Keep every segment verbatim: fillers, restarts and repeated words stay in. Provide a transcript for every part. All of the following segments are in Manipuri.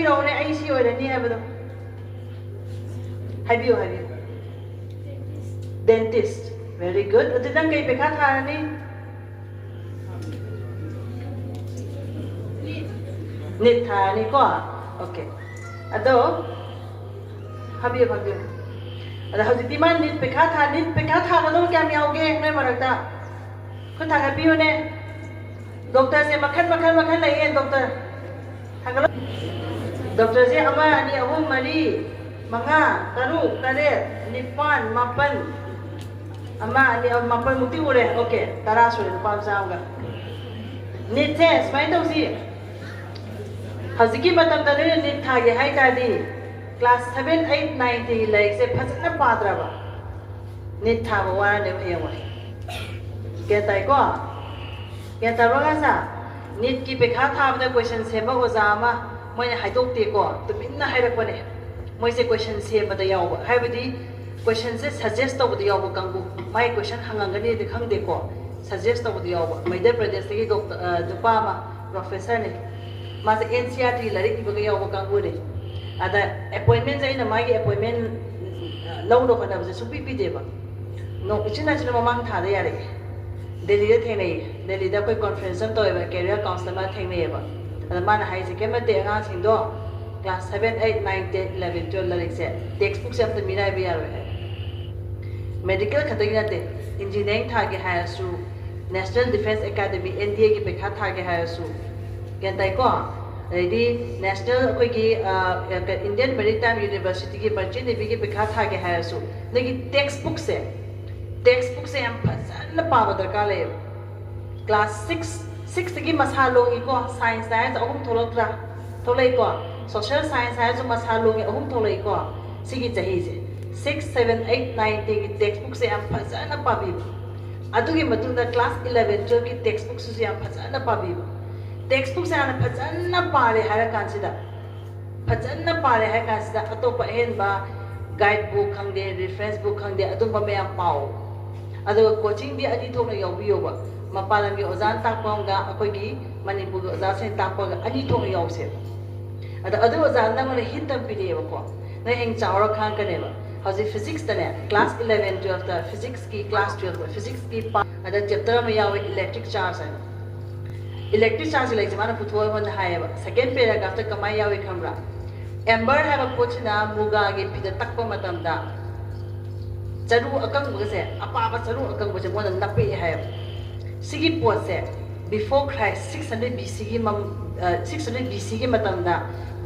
ꯇꯧꯔꯦ, ꯑꯩ ꯁꯤ ꯑꯣꯏꯔꯅꯤ ꯍꯥꯏꯕꯗꯣ? ꯍꯥꯏꯕꯤꯌꯨ, ꯍꯥꯏꯕꯤꯌꯨ꯫ Dentist. Very good. ꯑꯗꯨ ꯅꯪ ꯀꯩ ꯄꯩꯈꯥ ꯊꯥꯔꯅꯤ? ꯅꯤꯠ ꯊꯥꯔꯅꯤꯀꯣ? ꯑꯣꯀꯦ꯫ ꯑꯗꯣ ꯍꯥꯏꯕꯤꯌꯨ, ꯍꯥꯏꯕꯤꯌꯨ꯫ ꯑꯗ ꯍꯧꯖꯤꯛꯇꯤ ꯃꯥ ꯅꯤꯠ ꯄꯩꯈꯥ ꯊꯥ ꯅꯤꯠ ꯄꯩꯈꯥ ꯊꯥꯒꯗꯕ ꯀꯌꯥꯝ ꯌꯥꯎꯒꯦ ꯅꯣꯏ ꯃꯔꯛꯇ? ꯈꯨꯠ ꯊꯥꯒꯠꯄꯤꯌꯨꯅꯦ꯫ ꯗꯣꯛꯇꯔꯁꯦ ꯃꯈꯜ ꯃꯈꯜ ꯃꯈꯜ ꯂꯩꯌꯦ, ꯗꯣꯛꯇꯔ꯫ ꯊꯥꯒꯠꯂꯣ꯫ ꯗꯣꯛꯇꯔꯁꯦ ꯑꯃ, ꯑꯅꯤ, ꯑꯍꯨꯝ, ꯃꯔꯤ, ꯃꯉꯥ, ꯇꯔꯨꯛ, ꯇꯔꯦꯠ, ꯅꯤꯄꯥꯟ, ꯃꯥꯄꯟ꯫ ꯑꯃ, ꯑꯅꯤ, ꯑꯍꯨꯝ, ꯃꯥꯄꯟꯃꯨꯛꯇꯤ ꯎꯔꯦ꯫ ꯑꯣꯀꯦ, ꯇꯔꯥ ꯁꯨꯔꯦ, ꯅꯨꯄꯥ ꯃꯆꯥ ꯑꯃꯒ꯫ ꯅꯤꯠꯁꯦ ꯁꯨꯃꯥꯏꯅ ꯇꯧꯁꯤ꯫ ꯍꯧꯖꯤꯛꯀꯤ ꯃꯇꯝꯗ ꯅꯣꯏꯅ ꯅꯤꯠ ꯊꯥꯒꯦ ꯍꯥꯏ ꯇꯥꯔꯗꯤ class seven, eight, nine, ten ꯒꯤ ꯂꯥꯏꯔꯤꯛꯁꯦ ꯐꯖꯅ ꯄꯥꯗ꯭ꯔꯕ, ꯅꯤꯠ ꯊꯥꯕ ꯋꯥꯔꯅꯦꯕ ꯍꯌꯦꯡꯋꯥꯏ꯫ ꯒ꯭ꯌꯥꯟ ꯇꯥꯏꯀꯣ? ꯒ꯭ꯌꯥꯟ ꯇꯥꯕ꯭ꯔꯣ ꯑꯉꯥꯡꯁꯥ? ꯅꯤꯠꯀꯤ ꯄꯩꯈꯥ ꯊꯥꯕꯗ ꯀꯣꯏꯁꯟ ꯁꯦꯝꯕ ꯑꯣꯖꯥ ꯑꯃ ꯃꯣꯏꯅ ꯍꯥꯏꯗꯣꯛꯇꯦꯀꯣ, ꯇꯨꯃꯤꯟꯅ ꯍꯥꯏꯔꯛꯄꯅꯦ꯫ ꯃꯣꯏꯁꯦ ꯀꯣꯏꯁꯟ ꯁꯦꯝꯕꯗ ꯌꯥꯎꯕ, ꯍꯥꯏꯕꯗꯤ ꯀꯣꯏꯁꯟꯁꯦ ꯁꯖꯦꯁ ꯇꯧꯕꯗ ꯌꯥꯎꯕ ꯀꯥꯡꯕꯨ꯫ ꯃꯥꯏ ꯀꯣꯏꯁꯟ ꯍꯪꯉꯝꯒꯅꯤꯗꯤ ꯈꯪꯗꯦꯀꯣ, ꯁꯖꯦꯁ ꯇꯧꯕꯗ ꯌꯥꯎꯕ꯫ ꯃꯩꯙ꯭ꯌ ꯄ꯭ꯔꯗꯦꯁꯇꯒꯤ ꯗꯣꯛꯇꯔ, ꯑ, ꯅꯨꯄꯥ ꯑꯃ ꯄ꯭ꯔꯣꯐꯦꯁꯔꯅꯦ꯫ ꯃꯥꯁꯦ ꯑꯦꯟ ꯁꯤ ꯑꯥꯔ ꯇꯤ ꯂꯥꯏꯔꯤꯛ ꯏꯕꯒ ꯌꯥꯎꯕ ꯀꯥꯡꯕꯨꯅꯦ꯫ ꯑꯗ ꯑꯦꯄꯣꯏꯟꯃꯦꯟꯁꯦ ꯑꯩꯅ ꯃꯥꯒꯤ ꯑꯦꯄꯣꯏꯟꯃꯦꯟ ꯂꯧꯅꯕ ꯍꯣꯠꯅꯕꯁꯦ ꯁꯨꯡꯄꯤ ꯄꯤꯗꯦꯕ꯫ ꯅꯣ-, ꯎꯆꯤꯟ ꯅꯥꯆꯤꯟꯅ ꯃꯃꯥꯡ ꯊꯥꯗ ꯌꯥꯔꯛꯑꯦ꯫ ꯗꯦꯜꯂꯤꯗ ꯊꯦꯡꯅꯩꯌꯦ꯫ ꯗꯦꯜꯂꯤꯗ ꯑꯩꯈꯣꯏ ꯀꯣꯟꯐ꯭ꯔꯦꯟꯁ ꯑꯃ ꯇꯧꯋꯦꯕ, ꯀꯦꯔꯤꯌꯔ ꯀꯥꯎꯟꯁꯤꯂꯔ ꯑꯃ ꯊꯦꯡꯅꯩꯌꯦꯕ꯫ ꯑꯗ ꯃꯥꯅ ꯍꯥꯏꯁꯦ, "ꯀꯩꯝ ꯅꯠꯇꯦ, ꯑꯉꯥꯡꯁꯤꯡꯗꯣ class seven, eight, nine, ten, eleven, twelve ꯂꯥꯏꯔꯤꯛꯁꯦ, ꯇꯦꯛꯁ ꯕꯨꯛꯁꯦ ꯑꯝꯇ ꯃꯤꯔꯥꯏꯕ ꯌꯥꯔꯣꯏ" ꯍꯥꯏ꯫ ꯃꯦꯗꯤꯀꯦꯜ ꯈꯛꯇꯒꯤ ꯅꯠꯇꯦ, ꯏꯟꯖꯤꯅꯤꯌꯥꯔꯤꯡ ꯊꯥꯒꯦ ꯍꯥꯏꯔꯁꯨ, National Defence Academy, N D A ꯒꯤ ꯄꯩꯈꯥ ꯊꯥꯒꯦ ꯍꯥꯏꯔꯁꯨ, ꯒ꯭ꯌꯥꯟ ꯇꯥꯏꯀꯣ? ꯑꯗꯩꯗꯤ ꯅꯦꯁꯅꯦꯜ ꯑꯩꯈꯣꯏꯒꯤ, ꯑ, Indian Maritime University ꯒꯤ Merchant Navy ꯒꯤ ꯄꯩꯈꯥ ꯊꯥꯒꯦ ꯍꯥꯏꯔꯁꯨ, ꯅꯣꯏꯒꯤ ꯇꯦꯛꯁ ꯕꯨꯛꯁꯦ, ꯇꯦꯛꯁ ꯕꯨꯛꯁꯦ ꯌꯥꯝ ꯐꯖꯅ ꯄꯥꯕ ꯗꯔꯀꯥꯔ ꯂꯩꯌꯦꯕ꯫ ꯀ꯭ꯂꯥꯁ ꯁꯤꯛꯁ, ꯁꯤꯛꯁꯇꯒꯤ ꯃꯁꯥ ꯂꯣꯡꯉꯤꯀꯣ, ꯁꯥꯏꯟꯁꯇ ꯍꯥꯏꯔꯁꯨ ꯑꯍꯨꯝ ꯊꯣꯛꯂꯛꯇ꯭ꯔꯥ? ꯊꯣꯛꯂꯛꯏꯀꯣ꯫ ꯁꯣꯁꯤꯌꯦꯜ ꯁꯥꯏꯟꯁ ꯍꯥꯏꯔꯁꯨ ꯃꯁꯥ ꯂꯣꯡꯉꯤ, ꯑꯍꯨꯝ ꯊꯣꯛꯂꯛꯏꯀꯣ꯫ ꯁꯤꯒꯤ ꯆꯍꯤꯁꯦ ꯁꯤꯛꯁ, ꯁꯚꯦꯟ, ꯑꯩꯠ, ꯅꯥꯏꯟ, ꯇꯦꯟꯒꯤ ꯇꯦꯛꯁ ꯕꯨꯛꯁꯦ ꯌꯥꯝ ꯐꯖꯅ ꯄꯥꯕꯤꯕ꯫ ꯑꯗꯨꯒꯤ ꯃꯇꯨꯡꯗ ꯀ꯭ꯂꯥꯁ ꯏꯂꯚꯦꯟ, ꯇꯨꯋꯦꯜꯐꯀꯤ ꯇꯦꯛꯁ ꯕꯨꯛꯁꯤꯁꯨ ꯌꯥꯝ ꯐꯖꯅ ꯄꯥꯕꯤꯕ꯫ ꯇꯦꯛꯁ ꯕꯨꯛꯁꯦ ꯍꯥꯟꯅ ꯐꯖꯅ ꯄꯥꯔꯦ ꯍꯥꯏꯔ ꯀꯥꯟꯁꯤꯗ, ꯐꯖꯅ ꯄꯥꯔꯦ ꯍꯥꯏꯔ ꯀꯥꯟꯁꯤꯗ ꯑꯇꯣꯞꯄ ꯑꯍꯦꯟꯕ ꯒꯥꯏꯗ ꯕꯨꯛ ꯈꯪꯗꯦ, ꯔꯤꯐꯔꯦꯟꯁ ꯕꯨꯛ ꯈꯪꯗꯦ, ꯑꯗꯨꯝꯕ ꯃꯌꯥꯝ ꯄꯥꯎ꯫ ꯑꯗꯨꯒ ꯀꯣꯆꯤꯡꯗꯤ ꯑꯅꯤ ꯊꯣꯛꯅ ꯌꯥꯎꯕꯤꯌꯣꯕ꯫ ꯃꯄꯥꯟ ꯂꯝꯒꯤ ꯑꯣꯖꯥꯅ ꯇꯥꯛꯄ ꯑꯃꯒ ꯑꯩꯈꯣꯏꯒꯤ ꯃꯅꯤꯄꯨꯔꯒꯤ ꯑꯣꯖꯥꯁꯤꯡꯅ ꯇꯥꯛꯄꯒ ꯑꯅꯤ ꯊꯣꯛꯅ ꯌꯥꯎꯁꯦꯕ꯫ ꯑꯗꯣ ꯑꯗꯨ ꯑꯣꯖꯥꯅ ꯅꯪꯉꯣꯟꯗ ꯍꯤꯟ ꯑꯃ ꯄꯤꯔꯛꯑꯦꯕꯀꯣ, ꯅꯪ ꯍꯌꯦꯡ ꯆꯥꯎꯔ ꯈꯪꯉꯛꯀꯅꯦꯕ꯫ ꯍꯧꯖꯤꯛ ꯐꯤꯖꯤꯛꯁꯇꯅꯦ, ꯀ꯭ꯂꯥꯁ ꯏꯂꯚꯦꯟ ꯇꯨꯌꯦꯜꯐꯇ ꯐꯤꯖꯤꯛꯁꯀꯤ ꯀ꯭ꯂꯥꯁ ꯇꯨꯌꯦꯜꯐ ꯐꯤꯖꯤꯛꯁꯀꯤ ꯄꯥ ꯑꯗ ꯆꯦꯞꯇꯔ ꯑꯃ ꯌꯥꯎꯋꯦ, ꯏꯂꯦꯛꯇ꯭ꯔꯤꯛ ꯆꯥꯔꯖ ꯍꯥꯏꯅ꯫ ꯏꯂꯦꯛꯇ꯭ꯔꯤꯛ ꯆꯥꯔꯖ ꯂꯩꯁꯦ ꯃꯥꯅ ꯄꯨꯊꯣꯛꯑ ꯑꯩꯉꯣꯟꯗ ꯍꯥꯏꯌꯦꯕ꯫ ꯁꯦꯀꯦꯟ ꯄꯦꯔꯥꯒ꯭ꯔꯥꯐꯇ ꯀꯃꯥꯏꯅ ꯌꯥꯎꯏ ꯈꯪꯕ꯭ꯔꯥ? ꯑꯦꯝꯕꯔ ꯍꯥꯏꯕ ꯄꯣꯠꯁꯤꯅ ꯃꯨꯒꯥꯒꯤ ꯐꯤꯗ ꯇꯛꯄ ꯃꯇꯝꯗ ꯆꯔꯨ ꯑꯀꯪꯕꯒꯁꯦ, ꯑꯄꯥꯕ ꯆꯔꯨ ꯑꯀꯪꯕꯁꯦ ꯃꯉꯣꯟꯗ ꯅꯞꯄꯛꯑꯦ ꯍꯥꯏꯌꯦꯕ꯫ ꯁꯤꯒꯤ ꯄꯣꯠꯁꯦ before Christ six hundred B C ꯒꯤ ꯃꯝ-, ꯑ, six hundred B C ꯒꯤ ꯃꯇꯝꯗ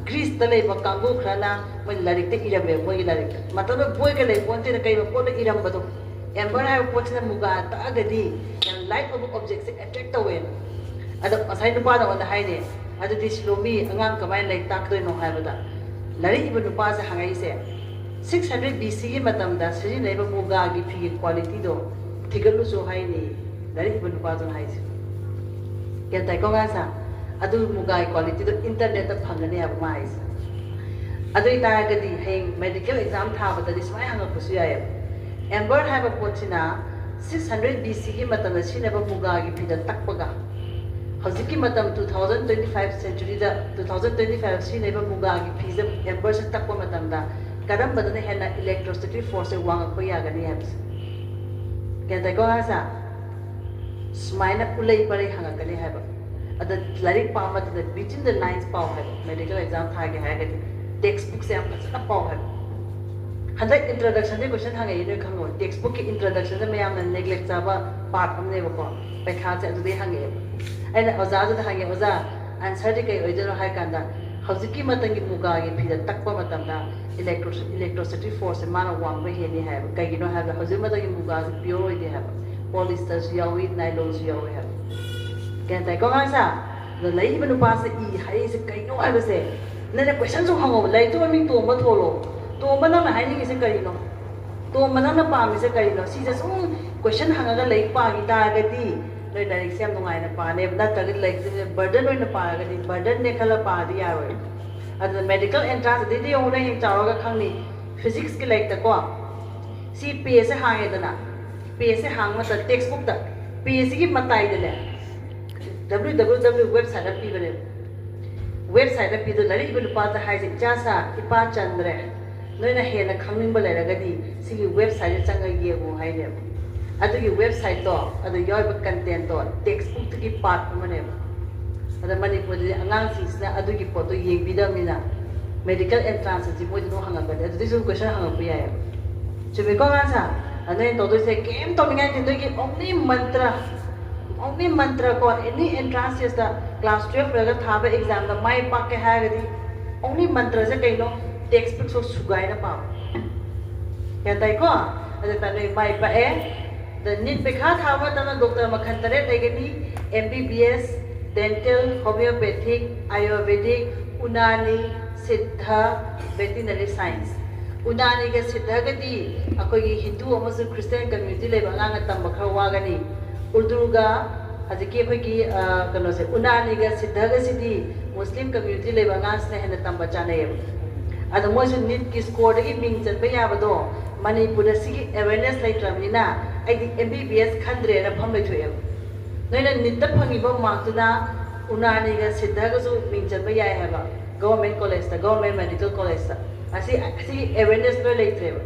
ꯒ꯭ꯔꯤꯁꯇ ꯂꯩꯕ ꯀꯥꯡꯕꯨ ꯈꯔꯅ ꯃꯣꯏ ꯂꯥꯏꯔꯤꯛꯇ ꯏꯔꯝꯃꯦꯕ, ꯃꯣꯏꯒꯤ ꯂꯥꯏꯔꯤꯛꯇ꯫ ꯃꯇꯝꯗꯨꯗ ꯕꯣꯏꯒ ꯂꯩ ꯄꯣꯟꯇꯦꯅ ꯀꯩꯅꯣ ꯄꯣꯠꯇ ꯏꯔꯝꯕꯗꯣ꯫ ꯑꯦꯝꯕꯔ ꯍꯥꯏꯕ ꯄꯣꯠꯁꯤꯅ ꯃꯨꯒꯥ ꯇꯛꯑꯒꯗꯤ ꯌꯥꯝ ꯂꯥꯏꯠ ꯑꯣꯏꯕ ꯑꯣꯕꯖꯦꯛꯁꯦ ꯑꯦꯇ꯭ꯔꯦꯛ ꯇꯧꯋꯦꯅ꯫ ꯑꯗꯣ ꯉꯁꯥꯏ ꯅꯨꯄꯥꯅ ꯑꯩꯉꯣꯟꯗ ꯍꯥꯏꯅꯦ, "ꯑꯗꯨꯗꯤ ꯁꯤꯂꯣꯃꯤ, ꯑꯉꯥꯡ ꯀꯃꯥꯏꯅ ꯂꯥꯏꯔꯤꯛ ꯇꯥꯛꯇꯣꯏꯅꯣ?" ꯍꯥꯏꯕꯗ, ꯂꯥꯏꯔꯤꯛ ꯏꯕ ꯅꯨꯄꯥꯁꯦ ꯍꯪꯉꯛꯏꯁꯦ, six hundred B C ꯒꯤ ꯃꯇꯝꯗ ꯁꯤꯖꯤꯟꯅꯔꯤꯕ ꯃꯨꯒꯥꯒꯤ ꯐꯤꯒꯤ ꯀ꯭ꯋꯥꯂꯤꯇꯤꯗꯣ ꯊꯤꯒꯠꯂꯨꯁꯨ ꯍꯥꯏꯅꯤ, ꯂꯥꯏꯔꯤꯛ ꯏꯕ ꯅꯨꯄꯥꯗꯨꯅ ꯍꯥꯏꯁꯦ꯫ ꯒ꯭ꯌꯥꯟ ꯇꯥꯏꯀꯣ ꯑꯉꯥꯡꯁꯦ? ꯑꯗꯨ ꯃꯨꯒꯥꯒꯤ ꯀ꯭ꯋꯥꯂꯤꯇꯤꯗꯣ ꯏꯟꯇꯔꯅꯦꯠꯇ ꯐꯪꯒꯅꯤ ꯍꯥꯏꯕ ꯃꯥ ꯍꯥꯏꯁꯦ꯫ ꯑꯗꯨ ꯑꯣꯏꯇꯥꯔꯒꯗꯤ ꯍꯌꯦꯡ ꯃꯦꯗꯤꯀꯦꯜ ꯑꯦꯛꯖꯥꯝ ꯊꯥꯕꯗꯗꯤ ꯁꯨꯃꯥꯏꯅ ꯍꯪꯉꯛꯄꯁꯨ ꯌꯥꯏꯑꯕ꯫ ꯑꯦꯝꯕꯔ ꯍꯥꯏꯕ ꯄꯣꯠꯁꯤꯅ six hundred B C ꯒꯤ ꯃꯇꯝꯗ ꯁꯤꯖꯤꯟꯅꯕ ꯃꯨꯒꯥꯒꯤ ꯐꯤꯗ ꯇꯛꯄꯒ ꯍꯧꯖꯤꯛꯀꯤ ꯃꯇꯝ two thousand twenty five century ꯗ, two thousand twenty five ꯁꯤꯖꯤꯟꯅꯔꯤꯕ ꯃꯨꯒꯥꯒꯤ ꯐꯤꯁꯦ ꯑꯦꯝꯕꯔꯁꯦ ꯇꯛꯄ ꯃꯇꯝꯗ ꯀꯔꯝꯕꯗꯅ ꯍꯦꯟꯅ electrostatic force ꯁꯦ ꯋꯥꯡꯉꯛꯄ ꯌꯥꯒꯅꯤ ꯍꯥꯏꯕꯁꯦ? ꯒ꯭ꯌꯥꯟ ꯇꯥꯏꯀꯣ ꯑꯉꯥꯡꯁꯦ? ꯁꯨꯃꯥꯏꯅ ꯎꯂꯩ ꯄꯔꯩ ꯍꯪꯉꯛꯀꯅꯤ ꯍꯥꯏꯕ꯫ ꯑꯗ ꯂꯥꯏꯔꯤꯛ ꯄꯥꯕ ꯃꯇꯝꯗ between the lines ꯄꯥꯎ ꯍꯥꯏꯕ, ꯃꯦꯗꯤꯀꯦꯜ ꯑꯦꯛꯖꯥꯝ ꯊꯥꯒꯦ ꯍꯥꯏꯔꯒꯗꯤ꯫ ꯇꯦꯛꯁ ꯕꯨꯛꯁꯦ ꯌꯥꯝ ꯐꯖꯅ ꯄꯥꯎ ꯍꯥꯏꯕ꯫ ꯍꯟꯗꯛ ꯏꯟꯇ꯭ꯔꯗꯛꯁꯟꯗꯩ ꯀꯣꯏꯁꯟ ꯍꯪꯉꯛꯏ, ꯅꯣꯏ ꯈꯪꯉꯣꯏ꯫ ꯇꯦꯛꯁ ꯕꯨꯛꯀꯤ ꯏꯟꯇ꯭ꯔꯗꯛꯁꯟꯗ ꯃꯌꯥꯝꯅ ꯅꯦꯒ꯭ꯂꯦꯛ ꯆꯥꯕ ꯄꯥꯔꯠ ꯑꯃꯅꯦꯕꯀꯣ, ꯄꯩꯈꯥꯁꯦ ꯑꯗꯨꯗꯩ ꯍꯪꯉꯛꯑꯦꯕ꯫ ꯑꯩꯅ ꯑꯣꯖꯥꯗꯨꯗ ꯍꯪꯉꯦ, "ꯑꯣꯖꯥ, ꯑꯟꯁꯔꯗꯤ ꯀꯩ ꯑꯣꯏꯗꯣꯏꯅꯣ?" ꯍꯥꯏ ꯀꯥꯟꯗ, ꯍꯧꯖꯤꯛꯀꯤ ꯃꯇꯝꯒꯤ ꯃꯨꯒꯥꯒꯤ ꯐꯤꯗ ꯇꯛꯄ ꯃꯇꯝꯗ electro-, electrostatic force ꯁꯦ ꯃꯥꯅ ꯋꯥꯡꯕ ꯍꯦꯜꯂꯤ ꯍꯥꯏꯕ꯫ ꯀꯩꯒꯤꯅꯣ ꯍꯥꯏꯕꯗ ꯍꯧꯖꯤꯛ ꯃꯇꯝꯒꯤ ꯃꯨꯒꯥꯁꯦ ꯄꯤꯌꯣꯔ ꯑꯣꯏꯗꯦ ꯍꯥꯏꯕ, ꯄꯣꯂꯤꯁꯇꯔꯁꯨ ꯌꯥꯎꯏ, ꯅꯥꯏꯂꯣꯟꯁꯨ ꯌꯥꯎꯏ ꯍꯥꯏꯕ꯫ ꯒ꯭ꯌꯥꯟ ꯇꯥꯏꯀꯣ ꯑꯉꯥꯡꯁꯦ? ꯑꯗꯣ ꯂꯩꯔꯤꯕ ꯅꯨꯄꯥꯁꯦ ꯏ ꯍꯥꯏꯔꯤꯁꯦ ꯀꯩꯅꯣ ꯍꯥꯏꯕꯁꯦ ꯅꯪꯅ ꯀꯣꯏꯁꯟꯁꯨ ꯍꯪꯉꯣꯕ, ꯂꯥꯏꯔꯤꯛꯇꯨ ꯃꯃꯤꯡ ꯇꯣꯝꯕ ꯊꯣꯜꯂꯣ꯫ ꯇꯣꯝꯕ, ꯅꯪꯅ ꯍꯥꯏꯅꯤꯡꯉꯤꯁꯦ ꯀꯔꯤꯅꯣ? ꯇꯣꯝꯕ, ꯅꯪꯅ ꯄꯥꯝꯃꯤꯁꯦ ꯀꯔꯤꯅꯣ? ꯁꯤꯁꯦ ꯁꯨꯝ ꯀꯣꯏꯁꯟ ꯍꯪꯉꯒ ꯂꯥꯏꯔꯤꯛ ꯄꯥꯈꯤ ꯇꯥꯔꯒꯗꯤ ꯅꯣꯏ ꯂꯥꯏꯔꯤꯛꯁꯦ ꯌꯥꯝ ꯅꯨꯡꯉꯥꯏꯅ ꯄꯥꯅꯦꯕ꯫ ꯅꯠꯇ꯭ꯔꯒꯗꯤ ꯂꯥꯏꯔꯤꯛꯁꯦ ꯕꯔꯗꯟ ꯑꯣꯏꯅ ꯄꯥꯔꯒꯗꯤ, ꯕꯔꯗꯟꯅꯦ ꯈꯜꯂ ꯄꯥꯔꯗꯤ ꯌꯥꯔꯣꯏ꯫ ꯑꯗꯨꯅ ꯃꯦꯗꯤꯀꯦꯜ ꯑꯦꯟꯇ꯭ꯔꯥꯟꯁ ꯑꯗꯩꯗꯤ ꯌꯦꯡꯉꯨꯅꯦ, ꯍꯌꯦꯡ ꯆꯥꯎꯔꯒ ꯈꯪꯅꯤ꯫ ꯐꯤꯖꯤꯛꯁꯀꯤ ꯂꯥꯏꯔꯤꯛꯇꯀꯣ, ꯁꯤ ꯄꯦꯖꯁꯦ ꯍꯥꯡꯉꯦꯗꯅ, ꯄꯦꯖꯁꯦ ꯍꯥꯡꯕ ꯃꯇꯝꯗ tax ꯕꯨꯛꯇ, ꯄꯦꯖꯁꯤꯒꯤ ꯃꯇꯥꯏꯗꯅꯦ W W W website ꯑꯃ ꯄꯤꯕꯅꯦꯕ꯫ ꯋꯦꯕꯁꯥꯏꯠꯇ ꯄꯤꯗꯣ ꯂꯥꯏꯔꯤꯛ ꯏꯕ ꯅꯨꯄꯥꯗ ꯍꯥꯏꯁꯦ, "ꯏꯆꯥꯁꯥ, ꯏꯄꯥ ꯆꯟꯗ꯭ꯔꯦ, ꯅꯣꯏꯅ ꯍꯦꯟꯅ ꯈꯪꯅꯤꯡꯕ ꯂꯩꯔꯒꯗꯤ ꯁꯤꯒꯤ ꯋꯦꯕꯁꯥꯏꯠꯇ ꯆꯪꯉꯒ ꯌꯦꯡꯉꯨ" ꯍꯥꯏꯅꯦꯕ꯫ ꯑꯗꯨꯒꯤ ꯋꯦꯕꯁꯥꯏꯠꯇꯣ ꯑꯗꯨ ꯌꯥꯎꯔꯤꯕ ꯀꯟꯇꯦꯟꯠꯇꯣ ꯇꯦꯛꯁ ꯕꯨꯛꯇꯒꯤ ꯄꯥꯔꯠ ꯑꯃꯅꯦꯕ꯫ ꯑꯗ ꯃꯅꯤꯄꯨꯔꯗꯗꯤ ꯑꯉꯥꯡꯁꯤꯡꯁꯤꯅ ꯑꯗꯨꯒꯤ ꯄꯣꯠꯇꯣ ꯌꯦꯡꯕꯤꯗꯕꯅꯤꯅ ꯃꯦꯗꯤꯀꯦꯜ ꯑꯦꯟꯇ꯭ꯔꯥꯟꯁ ꯑꯁꯤ ꯃꯣꯏꯗ ꯑꯗꯨꯝ ꯍꯪꯉꯛꯀꯅꯤ, ꯑꯗꯨꯗꯩꯁꯨ ꯀꯣꯏꯁꯟ ꯍꯪꯉꯛꯄ ꯌꯥꯏꯌꯦꯕ꯫ ꯆꯨꯝꯃꯤꯀꯣ ꯑꯉꯥꯡꯁꯥ? ꯑꯗ ꯅꯣꯏꯅ ꯇꯧꯗꯣꯏꯁꯦ ꯀꯩꯝ ꯇꯧꯅꯤꯡꯉꯥꯏ ꯅꯠꯇꯦ, ꯅꯣꯏꯒꯤ ꯑꯣꯡꯂꯤ ꯃꯟꯇ꯭ꯔ, ꯑꯣꯡꯂꯤ ꯃꯟꯇ꯭ꯔ ꯀꯣ, ꯑꯦꯅꯤ ꯑꯦꯟꯇ꯭ꯔꯥꯟꯁ ꯇꯦꯁꯇ ꯀ꯭ꯂꯥꯁ ꯇꯨꯌꯦꯜꯐ ꯂꯣꯏꯔꯒ ꯊꯥꯕ ꯑꯦꯛꯖꯥꯝꯗ ꯃꯥꯏ ꯄꯥꯛꯀꯦ ꯍꯥꯏꯔꯒꯗꯤ ꯑꯣꯡꯂꯤ ꯃꯟꯇ꯭ꯔꯁꯦ ꯀꯩꯅꯣ? ꯇꯦꯛꯁ ꯕꯨꯛꯁꯨ ꯁꯨꯒꯥꯏꯅ ꯄꯥꯕ꯫ ꯒ꯭ꯌꯥꯟ ꯇꯥꯏꯀꯣ? ꯑꯗꯨ ꯇꯥ ꯅꯣꯏ ꯃꯥꯏ ꯄꯥꯛꯑꯦ꯫ ꯑꯗ ꯅꯤꯠ ꯄꯩꯈꯥ ꯊꯥꯕ ꯃꯇꯝꯗ ꯗꯣꯛꯇꯔ ꯃꯈꯜ ꯇꯔꯦꯠ ꯂꯩꯒꯅꯤ: ꯑꯦꯝ ꯕꯤ ꯕꯤ ꯑꯦꯁ, ꯗꯦꯟꯇꯦꯜ, ꯍꯣꯃꯤꯑꯣꯄꯦꯊꯤꯛ, ꯑꯥꯌꯨꯔꯕꯦꯗꯤꯛ, ꯎꯅꯥꯅꯤ, ꯁꯤꯗ, ꯚꯦꯇꯤꯅꯔꯤ ꯁꯥꯏꯟꯁ꯫ ꯎꯅꯥꯅꯤꯒ ꯁꯤꯗꯒꯗꯤ ꯑꯩꯈꯣꯏꯒꯤ ꯍꯤꯟꯗꯨ ꯑꯃꯁꯨꯡ ꯈ꯭ꯔꯤꯁꯇꯤꯌꯥꯟ ꯀꯝꯃ꯭ꯌꯨꯅꯤꯇꯤ ꯂꯩꯕ ꯑꯉꯥꯡꯅ ꯇꯝꯕ ꯈꯔ ꯋꯥꯒꯅꯤ꯫ ꯎꯔꯗꯨꯒ ꯍꯧꯖꯤꯛꯀꯤ ꯑꯩꯈꯣꯏꯒꯤ, ꯑ, ꯀꯩꯅꯣꯁꯦ, ꯎꯅꯥꯅꯤꯒ ꯁꯤꯗꯒꯁꯤꯗꯤ ꯃꯨꯁꯂꯤꯝ ꯀꯝꯃ꯭ꯌꯨꯅꯤꯇꯤ ꯂꯩꯕ ꯑꯉꯥꯡꯁꯤꯅ ꯍꯦꯟꯅ ꯇꯝꯕ ꯆꯥꯅꯩꯌꯦꯕ꯫ ꯑꯗꯣ ꯃꯣꯏꯁꯨ ꯅꯤꯠꯀꯤ ꯁ꯭ꯀꯣꯔꯗꯒꯤ ꯃꯤꯡ ꯆꯟꯕ ꯌꯥꯕꯗꯣ ꯃꯅꯤꯄꯨꯔꯗ ꯁꯤꯒꯤ ꯑꯦꯋꯦꯔꯅꯦꯁ ꯂꯩꯇ꯭ꯔꯕꯅꯤꯅ ꯑꯩꯗꯤ ꯑꯦꯝ ꯕꯤ ꯕꯤ ꯑꯦꯁ ꯈꯟꯗ꯭ꯔꯦꯅ ꯐꯝ ꯂꯩꯊꯣꯛꯑꯦꯕ꯫ ꯅꯣꯏꯅ ꯅꯤꯠꯇ ꯐꯪꯉꯤꯕ ꯃꯥꯔꯛꯇꯨꯅ ꯎꯅꯥꯅꯤꯒ ꯁꯤꯗꯒꯁꯨ ꯃꯤꯡ ꯆꯟꯕ ꯌꯥꯏ ꯍꯥꯏꯕ, ꯒꯚꯔꯟꯃꯦꯟꯠ ꯀꯣꯂꯦꯖꯇ, ꯒꯚꯔꯟꯃꯦꯟꯠ ꯃꯦꯗꯤꯀꯦꯜ ꯀꯣꯂꯦꯖꯇ꯫ ꯑꯁꯤ, ꯑꯁꯤꯒꯤ ꯑꯦꯋꯦꯔꯅꯦꯁ ꯂꯣꯏ ꯂꯩꯇ꯭ꯔꯦꯕ꯫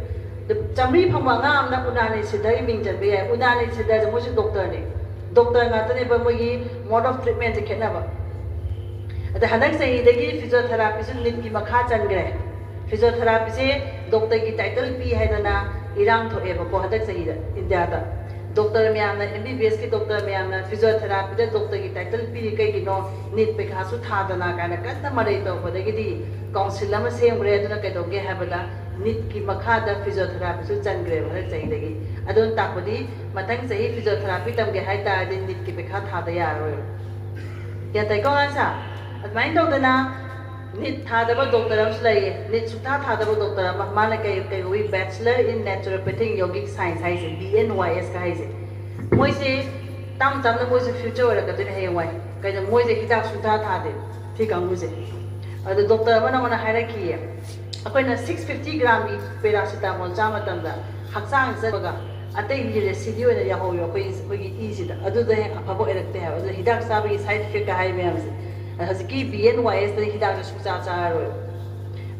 ꯑꯗꯨ ꯆꯥꯃꯔꯤ ꯐꯪꯕ ꯑꯉꯥꯡ ꯑꯃꯅ ꯎꯅꯥꯅꯤ ꯁꯤꯗꯒꯤ ꯃꯤꯡ ꯆꯟꯕ ꯌꯥꯏ꯫ ꯎꯅꯥꯅꯤ ꯁꯤꯗꯁꯦ ꯃꯣꯏꯁꯨ ꯗꯣꯛꯇꯔꯅꯤ, ꯗꯣꯛꯇꯔ ꯉꯥꯛꯇꯅꯦꯕ, ꯃꯣꯏꯒꯤ ꯃꯣꯗ ꯑꯣꯐ ꯇ꯭ꯔꯤꯠꯃꯦꯟꯁꯦ ꯈꯦꯠꯅꯕ꯫ ꯑꯗ ꯍꯟꯗꯛ ꯆꯍꯤꯗꯒꯤ ꯐꯤꯖꯤꯌꯣꯊꯦꯔꯥꯄꯤꯁꯨ ꯅꯤꯠꯀꯤ ꯃꯈꯥ ꯆꯟꯈ꯭ꯔꯦ꯫ ꯐꯤꯖꯤꯌꯣꯊꯦꯔꯥꯄꯤꯁꯦ ꯗꯣꯛꯇꯔꯒꯤ ꯇꯥꯏꯇꯜ ꯄꯤ ꯍꯥꯏꯗꯅ ꯏꯔꯥꯡ ꯊꯣꯛꯑꯦꯕꯀꯣ ꯍꯟꯗꯛ ꯆꯍꯤꯗ ꯏꯟꯗꯤꯌꯥꯗ꯫ ꯗꯣꯛꯇꯔ ꯃꯌꯥꯝꯅ, ꯑꯦꯝ ꯕꯤ ꯕꯤ ꯑꯦꯁꯀꯤ ꯗꯣꯛꯇꯔ ꯃꯌꯥꯝꯅ ꯐꯤꯖꯤꯌꯣꯊꯦꯔꯥꯄꯤꯗ ꯗꯣꯛꯇꯔꯒꯤ ꯇꯥꯏꯇꯜ ꯄꯤꯔꯤ ꯀꯩꯒꯤꯅꯣ, ꯅꯤꯠ ꯄꯩꯈꯥꯁꯨ ꯊꯥꯗꯅ ꯀꯥꯏꯅ ꯀꯟꯅ ꯃꯔꯩ ꯇꯧꯔꯛꯄꯗꯒꯤꯗꯤ ꯀꯥꯎꯟꯁꯤꯜ ꯑꯃ ꯁꯦꯝꯈ꯭ꯔꯦ꯫ ꯑꯗꯨꯅ ꯀꯩꯗꯧꯒꯦ ꯍꯥꯏꯕꯗ ꯅꯤꯠꯀꯤ ꯃꯈꯥꯗ ꯐꯤꯖꯤꯌꯣꯊꯦꯔꯥꯄꯤꯁꯨ ꯆꯟꯈ꯭ꯔꯦꯕ ꯍꯟꯗꯛ ꯆꯍꯤꯗꯒꯤ꯫ ꯑꯗꯨꯅ ꯇꯥꯛꯄꯗꯤ ꯃꯊꯪ ꯆꯍꯤ ꯐꯤꯖꯤꯌꯣꯊꯦꯔꯥꯄꯤ ꯇꯝꯒꯦ ꯍꯥꯏ ꯇꯥꯔꯗꯤ ꯅꯤꯠꯀꯤ ꯄꯩꯈꯥ ꯊꯥꯗ ꯌꯥꯔꯔꯣꯏꯕ꯫ ꯒ꯭ꯌꯥꯟ ꯇꯥꯏꯀꯣ ꯑꯉꯥꯡꯁꯥ? ꯑꯗꯨꯃꯥꯏꯅ ꯇꯧꯗꯅ ꯅꯤꯠ ꯊꯥꯗꯕ ꯗꯣꯛꯇꯔ ꯑꯃꯁꯨ ꯂꯩꯌꯦ꯫ ꯅꯤꯠ ꯁꯨꯡꯊꯥ ꯊꯥꯗꯕ ꯗꯣꯛꯇꯔ ꯑꯃ, ꯃꯥꯅ ꯀꯩ, ꯀꯩ ꯀꯧꯏ? Bachelor in Naturopathic Yogic Science ꯍꯥꯏꯁꯦ, ꯕꯤ ꯑꯦꯟ ꯋꯥꯏ ꯑꯦꯁꯀ ꯍꯥꯏꯁꯦ꯫ ꯃꯣꯏꯁꯦ ꯇꯞ ꯇꯞꯅ ꯃꯣꯏꯁꯨ ꯐ꯭ꯌꯨꯆꯔ ꯑꯣꯏꯔꯛꯀꯗꯣꯏꯅꯦ ꯍꯌꯦꯡꯋꯥꯏ꯫ ꯀꯩꯅꯣ, ꯃꯣꯏꯁꯦ ꯍꯤꯗꯥꯛ ꯁꯨꯡꯊꯥ ꯊꯥꯗꯦ ꯁꯤ ꯀꯥꯡꯕꯨꯁꯦ꯫ ꯑꯗꯣ ꯗꯣꯛꯇꯔ ꯑꯃꯅ ꯑꯩꯉꯣꯟꯗ ꯍꯥꯏꯔꯛꯈꯤꯌꯦ, ꯑꯩꯈꯣꯏꯅ ꯁꯤꯛꯁ ꯐꯤꯐꯇꯤ ꯒ꯭ꯔꯥꯝꯒꯤ ꯄꯦꯔꯥꯁꯤꯇꯥꯃꯣꯜ ꯆꯥ ꯃꯇꯝꯗ ꯍꯛꯆꯥꯡ ꯆꯠꯄꯒ ꯑꯇꯩ ꯔꯦꯁꯤꯗꯤ ꯑꯣꯏꯅ ꯌꯥꯎꯍꯧꯋꯦ ꯑꯩꯈꯣꯏ, ꯑꯩꯈꯣꯏꯒꯤ ꯏꯁꯤꯗ꯫ ꯑꯗꯨꯗ ꯍꯦꯟꯅ ꯑꯐꯕ ꯑꯣꯏꯔꯛꯇꯦ ꯍꯥꯏꯕ꯫ ꯑꯗꯨꯅ ꯍꯤꯗꯥꯛ ꯆꯥꯕꯒꯤ ꯁꯥꯏꯠ ꯏꯐꯦꯛꯀ ꯍꯥꯏ ꯃꯌꯥꯝꯁꯦ, ꯍꯧꯖꯤꯛꯀꯤ ꯕꯤ ꯑꯦꯟ ꯋꯥꯏ ꯑꯦꯁꯇꯗꯤ ꯍꯤꯗꯥꯛꯁꯦ ꯁꯨꯡꯆꯥ ꯆꯥꯔꯔꯣꯏ꯫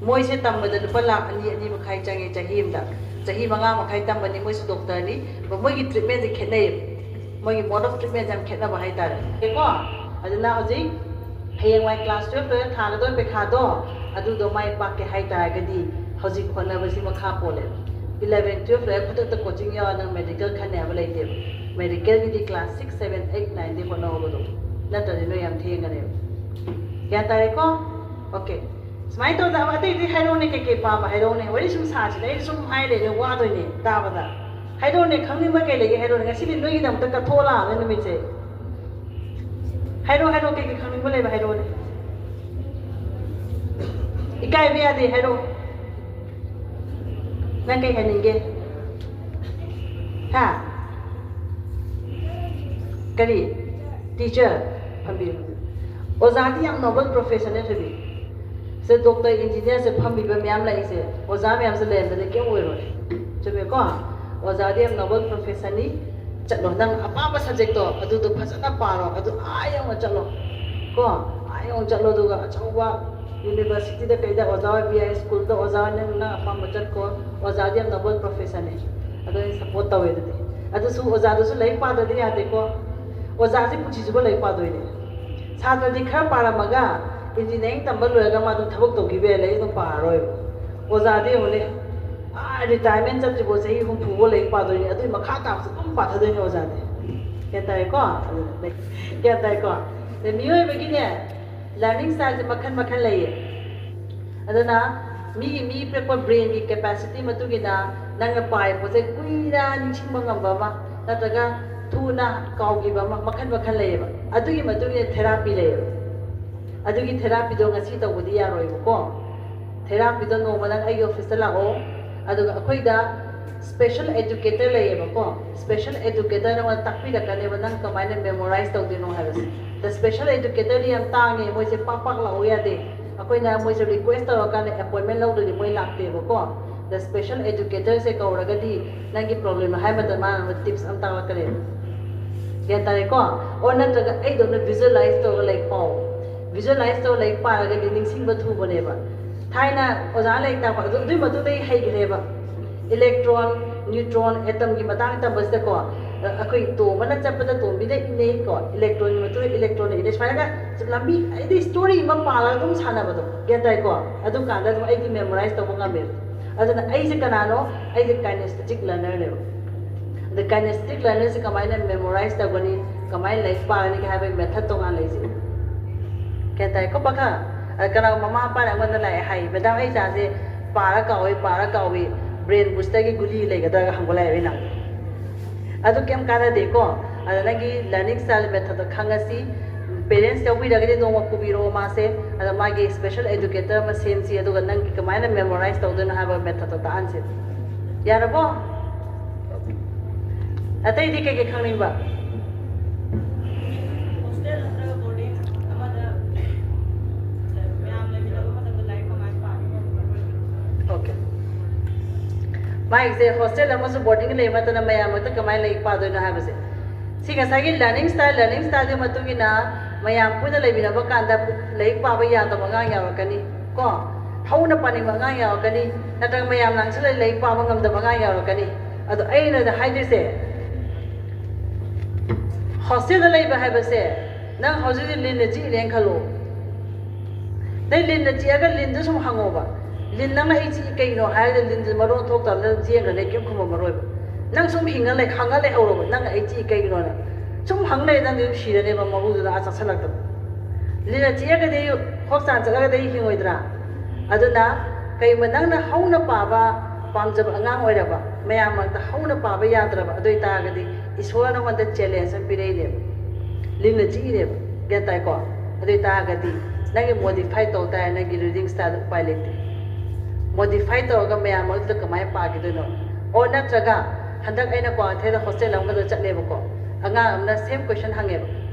ꯃꯣꯏꯁꯦ ꯇꯝꯕꯗ ꯂꯨꯄꯥ ꯂꯥꯈ ꯑꯅꯤ, ꯑꯅꯤ ꯃꯈꯥꯏ ꯆꯪꯉꯦ ꯆꯍꯤ ꯑꯃꯗ꯫ ꯆꯍꯤ ꯃꯉꯥ ꯃꯈꯥꯏ ꯇꯝꯕꯅꯤ, ꯃꯣꯏꯁꯨ ꯗꯣꯛꯇꯔꯅꯤ꯫ ꯑꯗꯣ ꯃꯣꯏꯒꯤ ꯇ꯭ꯔꯤꯠꯃꯦꯟꯁꯦ ꯈꯦꯠꯅꯩꯌꯦꯕ꯫ ꯃꯣꯏꯒꯤ mode of treatment ꯌꯥꯝ ꯈꯦꯠꯅꯕ ꯍꯥꯏꯇꯥꯔꯦ꯫ ꯀꯣ? ꯑꯗꯨꯅ ꯍꯧꯖꯤꯛ ꯍꯌꯦꯡꯋꯥꯏ ꯀ꯭ꯂꯥꯁ ꯇꯨꯌꯦꯜꯐꯇ ꯊꯥꯒꯗꯧꯔꯤꯕ ꯄꯩꯈꯥꯗꯣ, ꯑꯗꯨꯗꯣ ꯃꯥꯏ ꯄꯥꯛꯀꯦ ꯍꯥꯏꯇꯥꯔꯒꯗꯤ ꯍꯧꯖꯤꯛ ꯍꯣꯠꯅꯕꯁꯤ ꯃꯈꯥ ꯄꯣꯜꯂꯦꯕ꯫ ꯏꯂꯚꯦꯟ ꯇꯨꯌꯦꯜꯐ ꯂꯣꯏꯔ ꯈꯨꯗꯛꯇ ꯀꯣꯆꯤꯡ ꯌꯥꯎꯔ ꯅꯪ ꯃꯦꯗꯤꯀꯦꯜ ꯈꯟꯅꯤ ꯍꯥꯏꯕ ꯂꯩꯇꯦꯕ꯫ ꯃꯦꯗꯤꯀꯦꯜꯒꯤꯗꯤ ꯀ꯭ꯂꯥꯁ ꯁꯤꯛꯁ, ꯁꯚꯦꯟ, ꯑꯩꯠ, ꯅꯥꯏꯟꯗꯤ ꯍꯣꯠꯅꯍꯧꯕꯗꯣ, ꯅꯠꯇ꯭ꯔꯗꯤ ꯅꯣꯏ ꯌꯥꯝ ꯊꯦꯡꯒꯅꯦꯕ꯫ ꯒ꯭ꯌꯥꯟ ꯇꯥꯔꯦꯀꯣ? ꯑꯣꯀꯦ꯫ ꯁꯨꯃꯥꯏꯅ ꯇꯧꯗꯅ ꯑꯇꯩ ꯑꯇꯩ ꯍꯥꯏꯔꯛꯎꯅꯦ, ꯀꯩꯀꯩ ꯄꯥꯝꯕ ꯍꯥꯏꯔꯛꯎꯅꯦ꯫ ꯋꯥꯔꯤ ꯁꯨꯝ ꯁꯥꯁꯤꯅꯦ, ꯑꯩ ꯁꯨꯝ ꯍꯥꯏ ꯂꯩꯔꯦ, ꯋꯥꯗꯣꯏꯅꯦ ꯇꯥꯕꯗ꯫ ꯍꯥꯏꯔꯛꯎꯅꯦ, ꯈꯪꯅꯤꯡꯕ ꯀꯩ ꯂꯩꯒꯦ ꯍꯥꯏꯔꯛꯎꯅꯦ꯫ ꯉꯁꯤꯗꯤ ꯅꯣꯏꯒꯤꯗꯃꯛꯇ ꯀꯠꯊꯣꯛꯑ ꯂꯥꯛꯑꯒ ꯅꯨꯃꯤꯠꯁꯦ꯫ ꯍꯥꯏꯔꯛꯑꯣ, ꯍꯥꯏꯔꯛꯑꯣ, ꯀꯩꯀꯩ ꯈꯪꯅꯤꯡꯕ ꯂꯩꯕ ꯍꯥꯏꯔꯛꯑꯣꯅꯦ꯫ ꯏꯀꯥꯏꯕ ꯌꯥꯗꯦ, ꯍꯥꯏꯔꯛꯑꯣ꯫ ꯅꯪ ꯀꯩ ꯍꯥꯏꯅꯤꯡꯒꯦ? ꯍꯥ? ꯀꯔꯤ? ꯇꯤꯆꯔ? ꯐꯝꯕꯤꯌꯨ꯫ ꯑꯣꯖꯥꯗꯤ ꯌꯥꯝ ꯅꯣꯕꯜ ꯄ꯭ꯔꯣꯐꯦꯁꯟꯅꯦ, ꯊꯣꯏꯕꯤ꯫ ꯁꯦ, ꯗꯣꯛꯇꯔ, ꯏꯟꯖꯤꯅꯤꯌꯔꯁꯦ ꯐꯝꯕꯤꯕ ꯃꯌꯥꯝ ꯂꯩꯔꯤꯁꯦ, ꯑꯣꯖꯥ ꯃꯌꯥꯝꯁꯦ ꯂꯩꯔꯝꯗꯅ ꯀꯩꯝ ꯑꯣꯏꯔꯣꯏ꯫ ꯆꯨꯝꯃꯦꯀꯣ? ꯑꯣꯖꯥꯗꯤ ꯌꯥꯝ ꯅꯣꯕꯜ ꯄ꯭ꯔꯣꯐꯦꯁꯟꯅꯤ꯫ ꯆꯠꯂꯣ, ꯅꯪ ꯑꯄꯥꯝꯕ ꯁꯕꯖꯦꯛꯇꯣ ꯑꯗꯨꯗꯣ ꯐꯖꯅ ꯄꯥꯔꯣ, ꯑꯗꯨ ꯑꯥ ꯌꯧꯅ ꯆꯠꯂꯣ꯫ ꯀꯣ? ꯑꯥ ꯌꯧꯅ ꯆꯠꯂꯣ, ꯑꯗꯨꯒ ꯑꯆꯧꯕ ꯌꯨꯅꯤꯚꯔꯁꯤꯇꯤꯗ ꯀꯩꯗ ꯑꯣꯖꯥ ꯑꯣꯏꯕ ꯌꯥꯏ, ꯁ꯭ꯀꯨꯜꯗ ꯑꯣꯖꯥ ꯑꯣꯏ, ꯅꯪ, ꯅꯪ ꯑꯄꯥꯝꯕ ꯆꯠꯀꯣ꯫ ꯑꯣꯖꯥꯗꯤ ꯌꯥꯝ ꯅꯣꯕꯜ ꯄ꯭ꯔꯣꯐꯦꯁꯟꯅꯦ꯫ ꯑꯗꯣ ꯑꯩꯅ ꯁꯞꯄꯣꯔꯠ ꯇꯧꯋꯦ꯫ ꯑꯗꯨꯗꯤ ꯑꯗꯨꯁꯨ ꯑꯣꯖꯥꯗꯨꯁꯨ ꯂꯥꯏꯔꯤꯛ ꯄꯥꯗ꯭ꯔꯗꯤ ꯌꯥꯗꯦꯀꯣ꯫ ꯑꯣꯖꯥꯁꯦ ꯄꯨꯟꯁꯤꯁꯤꯕꯨ ꯂꯥꯏꯔꯤꯛ ꯄꯥꯗꯣꯏꯅꯦ꯫ ꯁꯥꯇ꯭ꯔꯗꯤ ꯈꯔ ꯄꯥꯔꯝꯃꯒ ꯏꯟꯖꯤꯅꯤꯌꯥꯔꯤꯡ ꯇꯝꯕ ꯂꯣꯏꯔꯒ ꯃꯥꯗꯣ ꯊꯕꯛ ꯇꯧꯈꯤꯕ ꯌꯥꯏ, ꯂꯥꯏꯔꯤꯛ ꯑꯗꯨꯝ ꯄꯥꯔꯔꯣꯏꯕ꯫ ꯑꯣꯖꯥꯗꯤ ꯌꯦꯡꯉꯨꯅꯦ, ꯑꯥ, ꯔꯤꯇꯥꯌꯔꯃꯦꯟ ꯆꯠꯇ꯭ꯔꯤꯐꯥꯎ ꯆꯍꯤ ꯍꯨꯝꯐꯨꯐꯥꯎ ꯂꯥꯏꯔꯤꯛ ꯄꯥꯗꯣꯏꯅꯦ, ꯑꯗꯨꯒꯤ ꯃꯈꯥ ꯇꯥꯕꯁꯨ ꯑꯗꯨꯝ ꯄꯥꯊꯗꯣꯏꯅꯦ ꯑꯣꯖꯥꯗꯤ꯫ ꯒ꯭ꯌꯥꯟ ꯇꯥꯔꯦꯀꯣ? ꯑꯗꯨꯅ ꯂꯥꯏꯔꯤꯛ, ꯒ꯭ꯌꯥꯟ ꯇꯥꯔꯦꯀꯣ? ꯑꯗꯩ ꯃꯤꯑꯣꯏꯕꯒꯤꯅꯦ, ꯂꯔꯅꯤꯡ ꯁ꯭ꯇꯥꯏꯜꯁꯦ ꯃꯈꯜ ꯃꯈꯜ ꯂꯩꯌꯦ꯫ ꯑꯗꯨꯅ ꯃꯤꯒꯤ ꯃꯤ ꯄꯤꯔꯛꯄ ꯕ꯭ꯔꯦꯟꯒꯤ ꯀꯦꯄꯥꯁꯤꯇꯤ ꯃꯇꯨꯡ ꯏꯟꯅ ꯅꯪꯅ ꯄꯥꯏ ꯄꯣꯠꯁꯦ ꯀꯨꯏꯅ ꯅꯤꯡꯁꯤꯡꯕ ꯉꯝꯕ ꯑꯃ ꯅꯠꯇ꯭ꯔꯒ ꯊꯨꯅ ꯀꯥꯎꯈꯤꯕ ꯑꯃ, ꯃꯈꯜ ꯃꯈꯜ ꯂꯩꯌꯦꯕ꯫ ꯑꯗꯨꯒꯤ ꯃꯇꯨꯡ ꯏꯟꯅ ꯊꯦꯔꯥꯄꯤ ꯂꯩꯌꯦꯕ꯫ ꯑꯗꯨꯒꯤ ꯊꯦꯔꯥꯄꯤꯗꯣ ꯉꯁꯤ ꯇꯧꯕꯗꯤ ꯌꯥꯔꯣꯏꯕꯀꯣ꯫ ꯊꯦꯔꯥꯄꯤꯗꯣ ꯅꯣꯡꯃ ꯅꯪ ꯑꯩꯒꯤ ꯑꯣꯐꯤꯁꯇ ꯂꯥꯛꯑꯣ, ꯑꯗꯨꯒ ꯑꯩꯈꯣꯏꯗ ꯁ꯭ꯄꯦꯁꯦꯜ ꯑꯦꯖꯨꯀꯦꯇꯔ ꯂꯩꯌꯦꯕꯀꯣ꯫ ꯁ꯭ꯄꯦꯁꯦꯜ ꯑꯦꯖꯨꯀꯦꯇꯔꯅ ꯅꯉꯣꯟꯗ ꯇꯥꯛꯄꯤꯔꯛꯀꯅꯦꯕ ꯅꯪ ꯀꯃꯥꯏꯅ ꯃꯦꯃꯣꯔꯥꯏꯁ ꯇꯧꯗꯣꯏꯅꯣ ꯍꯥꯏꯕꯁꯦ꯫ ꯑꯗ ꯁ꯭ꯄꯦꯁꯦꯜ ꯑꯦꯖꯨꯀꯦꯇꯔꯗꯤ ꯌꯥꯝ ꯇꯥꯡꯉꯦ, ꯃꯣꯏꯁꯦ ꯄꯥꯛ ꯄꯥꯛ ꯂꯥꯛꯑꯣ ꯌꯥꯗꯦ꯫ ꯑꯩꯈꯣꯏꯅ ꯃꯣꯏꯁꯦ ꯔꯤꯀ꯭ꯋꯦꯁ ꯇꯧꯔꯀꯥꯟꯗ ꯑꯦꯄꯣꯏꯟꯃꯦꯟ ꯂꯧꯗ꯭ꯔꯗꯤ ꯃꯣꯏ ꯂꯥꯛꯇꯦꯕꯀꯣ꯫ ꯑꯗ ꯁ꯭ꯄꯦꯁꯦꯜ ꯑꯦꯖꯨꯀꯦꯇꯔꯁꯦ ꯀꯧꯔꯒꯗꯤ ꯅꯪꯒꯤ ꯄ꯭ꯔꯣꯕ꯭ꯂꯦꯝ ꯍꯥꯏ ꯃꯇꯝꯗ ꯃꯥꯅ ꯇꯤꯞꯁ ꯑꯃ ꯇꯥꯛꯂꯛꯀꯅꯦꯕ꯫ ꯒ꯭ꯌꯥꯟ ꯇꯥꯔꯦꯀꯣ? ꯑꯣ, ꯅꯠꯇ꯭ꯔꯒ ꯑꯩꯗꯧꯅ ꯚꯤꯖꯨꯑꯦꯂꯥꯏꯁ ꯇꯧꯔꯒ ꯂꯥꯏꯔꯤꯛ ꯄꯥꯎ꯫ Visualize ꯇꯧꯔ ꯂꯥꯏꯔꯤꯛ ꯄꯥꯔꯒꯗꯤ ꯅꯤꯡꯁꯤꯡꯕ ꯊꯨꯕꯅꯦꯕ꯫ ꯊꯥꯏꯅ ꯑꯣꯖꯥ ꯂꯥꯏꯔꯤꯛ ꯇꯥꯛꯄ ꯑꯗꯨ ꯑꯗꯨꯒꯤ ꯃꯇꯨꯡꯗ ꯑꯩ ꯍꯩꯈ꯭ꯔꯦꯕ꯫ Electron, neutron, atom ꯒꯤ ꯃꯇꯥꯡ ꯇꯝꯕꯁꯤꯗꯀꯣ, ꯑꯩꯈꯣꯏ ꯇꯣꯝꯕꯅ ꯆꯠꯄꯗ ꯇꯣꯝꯕꯤꯗ ꯏꯟꯅꯩꯀꯣ, electron ꯒꯤ ꯃꯇꯨꯡꯗ electron ꯅ ꯏꯟꯅꯩ, ꯁꯨꯃꯥꯏꯅꯒ ꯂꯝꯕꯤ ꯍꯥꯏꯗꯤ story ꯑꯃ ꯄꯥꯔꯒ ꯑꯗꯨꯝ ꯁꯥꯟꯅꯕꯗꯣ, ꯒ꯭ꯌꯥꯟ ꯇꯥꯏꯀꯣ? ꯑꯗꯨꯀꯥꯟꯗ ꯑꯗꯨꯝ ꯑꯩꯗꯤ memorize ꯇꯧꯕ ꯉꯝꯃꯦꯕ꯫ ꯑꯗꯨꯅ ꯑꯩꯁꯦ ꯀꯅꯥꯅꯣ? ꯑꯩꯁꯦ kinesthetic learner ꯅꯦꯕ꯫ ꯑꯗ kinesthetic learner ꯁꯦ ꯀꯃꯥꯏꯅ memorize ꯇꯧꯒꯅꯤ, ꯀꯃꯥꯏꯅ ꯂꯥꯏꯔꯤꯛ ꯄꯥꯒꯅꯤ ꯍꯥꯏꯕꯒꯤ method ꯇꯣꯉꯥꯟ ꯂꯩꯖꯩ꯫ ꯒ꯭ꯌꯥꯟ ꯇꯥꯏꯀꯣ ꯄꯥꯈꯪ? ꯑꯗ ꯀꯅꯥꯒꯨꯝꯕ ꯃꯃꯥ ꯃꯄꯥꯅ ꯑꯩꯉꯣꯟꯗ ꯂꯥꯛꯑꯦ ꯍꯥꯏ, "ꯃꯦꯗꯥꯝ, ꯑꯩ ꯏꯆꯥꯁꯦ ꯄꯥꯔ ꯀꯥꯎꯏ, ꯄꯥꯔ ꯀꯥꯎꯏ, brain booster ꯒꯤ ꯒꯨꯂꯤ ꯂꯩꯒꯗ꯭ꯔꯥꯒ?" ꯍꯪꯕ ꯂꯥꯛꯑꯦꯕ ꯑꯩꯅ꯫ ꯑꯗꯨ ꯀꯩꯝ ꯀꯥꯟꯅꯗꯦꯀꯣ꯫ ꯑꯗ ꯅꯪꯒꯤ learning style method ꯗꯣ ꯈꯪꯉꯁꯤ꯫ Parents ꯌꯥꯎꯕꯤꯔꯒꯗꯤ ꯅꯣꯡꯃ ꯄꯨꯕꯤꯔꯛꯑꯣ ꯃꯥꯁꯦ꯫ ꯑꯗ ꯃꯥꯒꯤ special educator ꯑꯃ ꯁꯦꯝꯁꯤ, ꯑꯗꯨꯒ ꯅꯪꯒꯤ ꯀꯃꯥꯏꯅ memorize ꯇꯧꯗꯣꯏꯅꯣ ꯍꯥꯏꯕ method ꯇꯣ ꯇꯥꯛꯍꯟꯁꯦ꯫ ꯌꯥꯔꯕꯣ? ꯑꯇꯩꯗꯤ ꯀꯩꯀꯩ ꯈꯪꯅꯤꯡꯕ? Hostel ꯅꯠꯇ꯭ꯔꯒ boarding ꯑꯃꯗ ꯃꯌꯥꯝ ꯂꯩꯃꯤꯟꯅꯕ ꯃꯇꯝꯗ ꯂꯥꯏꯔꯤꯛ ꯀꯃꯥꯏꯅ ꯄꯥꯒꯦ? Okay꯫ ꯃꯥꯒꯤꯁꯦ hostel ꯑꯃꯁꯨ boarding ꯂꯩꯕ ꯃꯇꯝꯗ ꯃꯌꯥꯝ ꯃꯔꯛꯇ ꯀꯃꯥꯏꯅ ꯂꯥꯏꯔꯤꯛ ꯄꯥꯗꯣꯏꯅꯣ ꯍꯥꯏꯕꯁꯦ꯫ ꯁꯤ ꯉꯁꯥꯏꯒꯤ learning style, learning style ꯗꯨꯒꯤ ꯃꯇꯨꯡ ꯏꯟꯅ ꯃꯌꯥꯝ ꯄꯨꯟꯅ ꯂꯩꯃꯤꯟꯅꯕ ꯀꯥꯟꯗ ꯂꯥꯏꯔꯤꯛ ꯄꯥꯕ ꯌꯥꯗꯕ ꯑꯉꯥꯡ ꯌꯥꯎꯔꯛꯀꯅꯤ ꯀꯣ, ꯍꯧꯅ ꯄꯥꯅꯤꯡꯕ ꯑꯉꯥꯡ ꯌꯥꯎꯔꯛꯀꯅꯤ, ꯅꯠꯇ꯭ꯔꯒ ꯃꯌꯥꯝ ꯂꯥꯡꯁꯤꯜꯂ ꯂꯥꯏꯔꯤꯛ ꯄꯥꯕ ꯉꯝꯗꯕ ꯑꯉꯥꯡ ꯌꯥꯎꯔꯛꯀꯅꯤ꯫ ꯑꯗꯣ ꯑꯩꯅ ꯍꯥꯏꯗꯣꯏꯁꯦ, hostel ꯗ ꯂꯩꯕ ꯍꯥꯏꯕꯁꯦ, ꯅꯪ ꯍꯧꯖꯤꯛ ꯍꯧꯖꯤꯛ ꯂꯤꯟꯅ ꯆꯤꯛꯏꯅꯦꯅ ꯈꯜꯂꯣ꯫ ꯅꯪ ꯂꯤꯟꯅ ꯆꯤꯛꯑꯒ ꯂꯤꯟꯗ ꯁꯨꯝ ꯍꯪꯉꯣꯕ, "ꯂꯤꯟ, ꯅꯪꯅ ꯑꯩ ꯆꯤꯛꯏ ꯀꯩꯒꯤꯅꯣ?" ꯍꯥꯏꯔꯒ ꯂꯤꯟꯗꯨ ꯃꯔꯣꯟ ꯊꯣꯛꯇꯕꯗ ꯑꯗꯨꯝ ꯆꯦꯟꯈ꯭ꯔꯅꯤ, ꯀꯩꯝ ꯈꯨꯝꯃꯝꯃꯔꯣꯏꯕ꯫ ꯅꯪ ꯁꯨꯝ ꯍꯤꯡꯉ ꯂꯩ, ꯍꯪꯉ ꯂꯩꯍꯧꯔꯣꯕ, "ꯅꯪꯅ ꯑꯩ ꯆꯤꯛꯏ ꯀꯩꯒꯤꯅꯣꯅ?" ꯁꯨꯝ ꯍꯪ ꯂꯩꯔꯗꯤ ꯅꯪꯗꯤ ꯑꯗꯨꯝ ꯁꯤꯔꯅꯦꯕ, ꯃꯍꯨꯗꯨꯅ ꯑꯥ ꯆꯥꯁꯤꯜꯂꯛꯇꯕ꯫ ꯂꯤꯟꯅ ꯆꯤꯛꯑꯒꯗꯤ hospital ꯆꯠꯂꯒꯗꯤ ꯍꯤꯡꯉꯣꯏꯗ꯭ꯔꯥ? ꯑꯗꯨꯅ ꯀꯩꯒꯨꯝꯕ ꯅꯪꯅ ꯍꯧꯅ ꯄꯥꯕ ꯄꯥꯝꯖꯕ ꯑꯉꯥꯡ ꯑꯣꯏꯔꯕ, ꯃꯌꯥꯝ ꯃꯔꯛꯇ ꯍꯧꯅ ꯄꯥꯕ ꯌꯥꯗ꯭ꯔꯕ, ꯑꯗꯨ ꯑꯣꯏꯇꯥꯔꯒꯗꯤ ꯏꯁꯣꯔꯅ ꯅꯉꯣꯟꯗ challenge ꯑꯃ ꯄꯤꯔꯛꯏꯅꯦꯕ, ꯂꯤꯟꯅ ꯆꯤꯛꯏꯅꯦꯕ, ꯒ꯭ꯌꯥꯟ ꯇꯥꯏꯀꯣ? ꯑꯗꯨ ꯑꯣꯏꯇꯥꯔꯒꯗꯤ ꯅꯪꯒꯤ modify ꯇꯧ ꯇꯥꯔꯦ, ꯅꯪꯒꯤ reading style ꯎꯄꯥꯏ ꯂꯩꯇꯦ꯫ Modify ꯇꯧꯔꯒ ꯃꯌꯥꯝ ꯃꯔꯛꯇ ꯀꯃꯥꯏꯅ ꯄꯥꯈꯤꯗꯣꯏꯅꯣ? ꯑꯣ, ꯅꯠꯇ꯭ꯔꯒ ꯍꯟꯗꯛ ꯑꯩꯅ ꯀ꯭ꯋꯥꯀꯩꯊꯦꯜꯗ hostel ꯑꯃꯈꯛꯇ ꯆꯠꯂꯦꯕꯀꯣ, ꯑꯉꯥꯡ ꯑꯃꯅ same question ꯍꯪꯉꯦꯕ,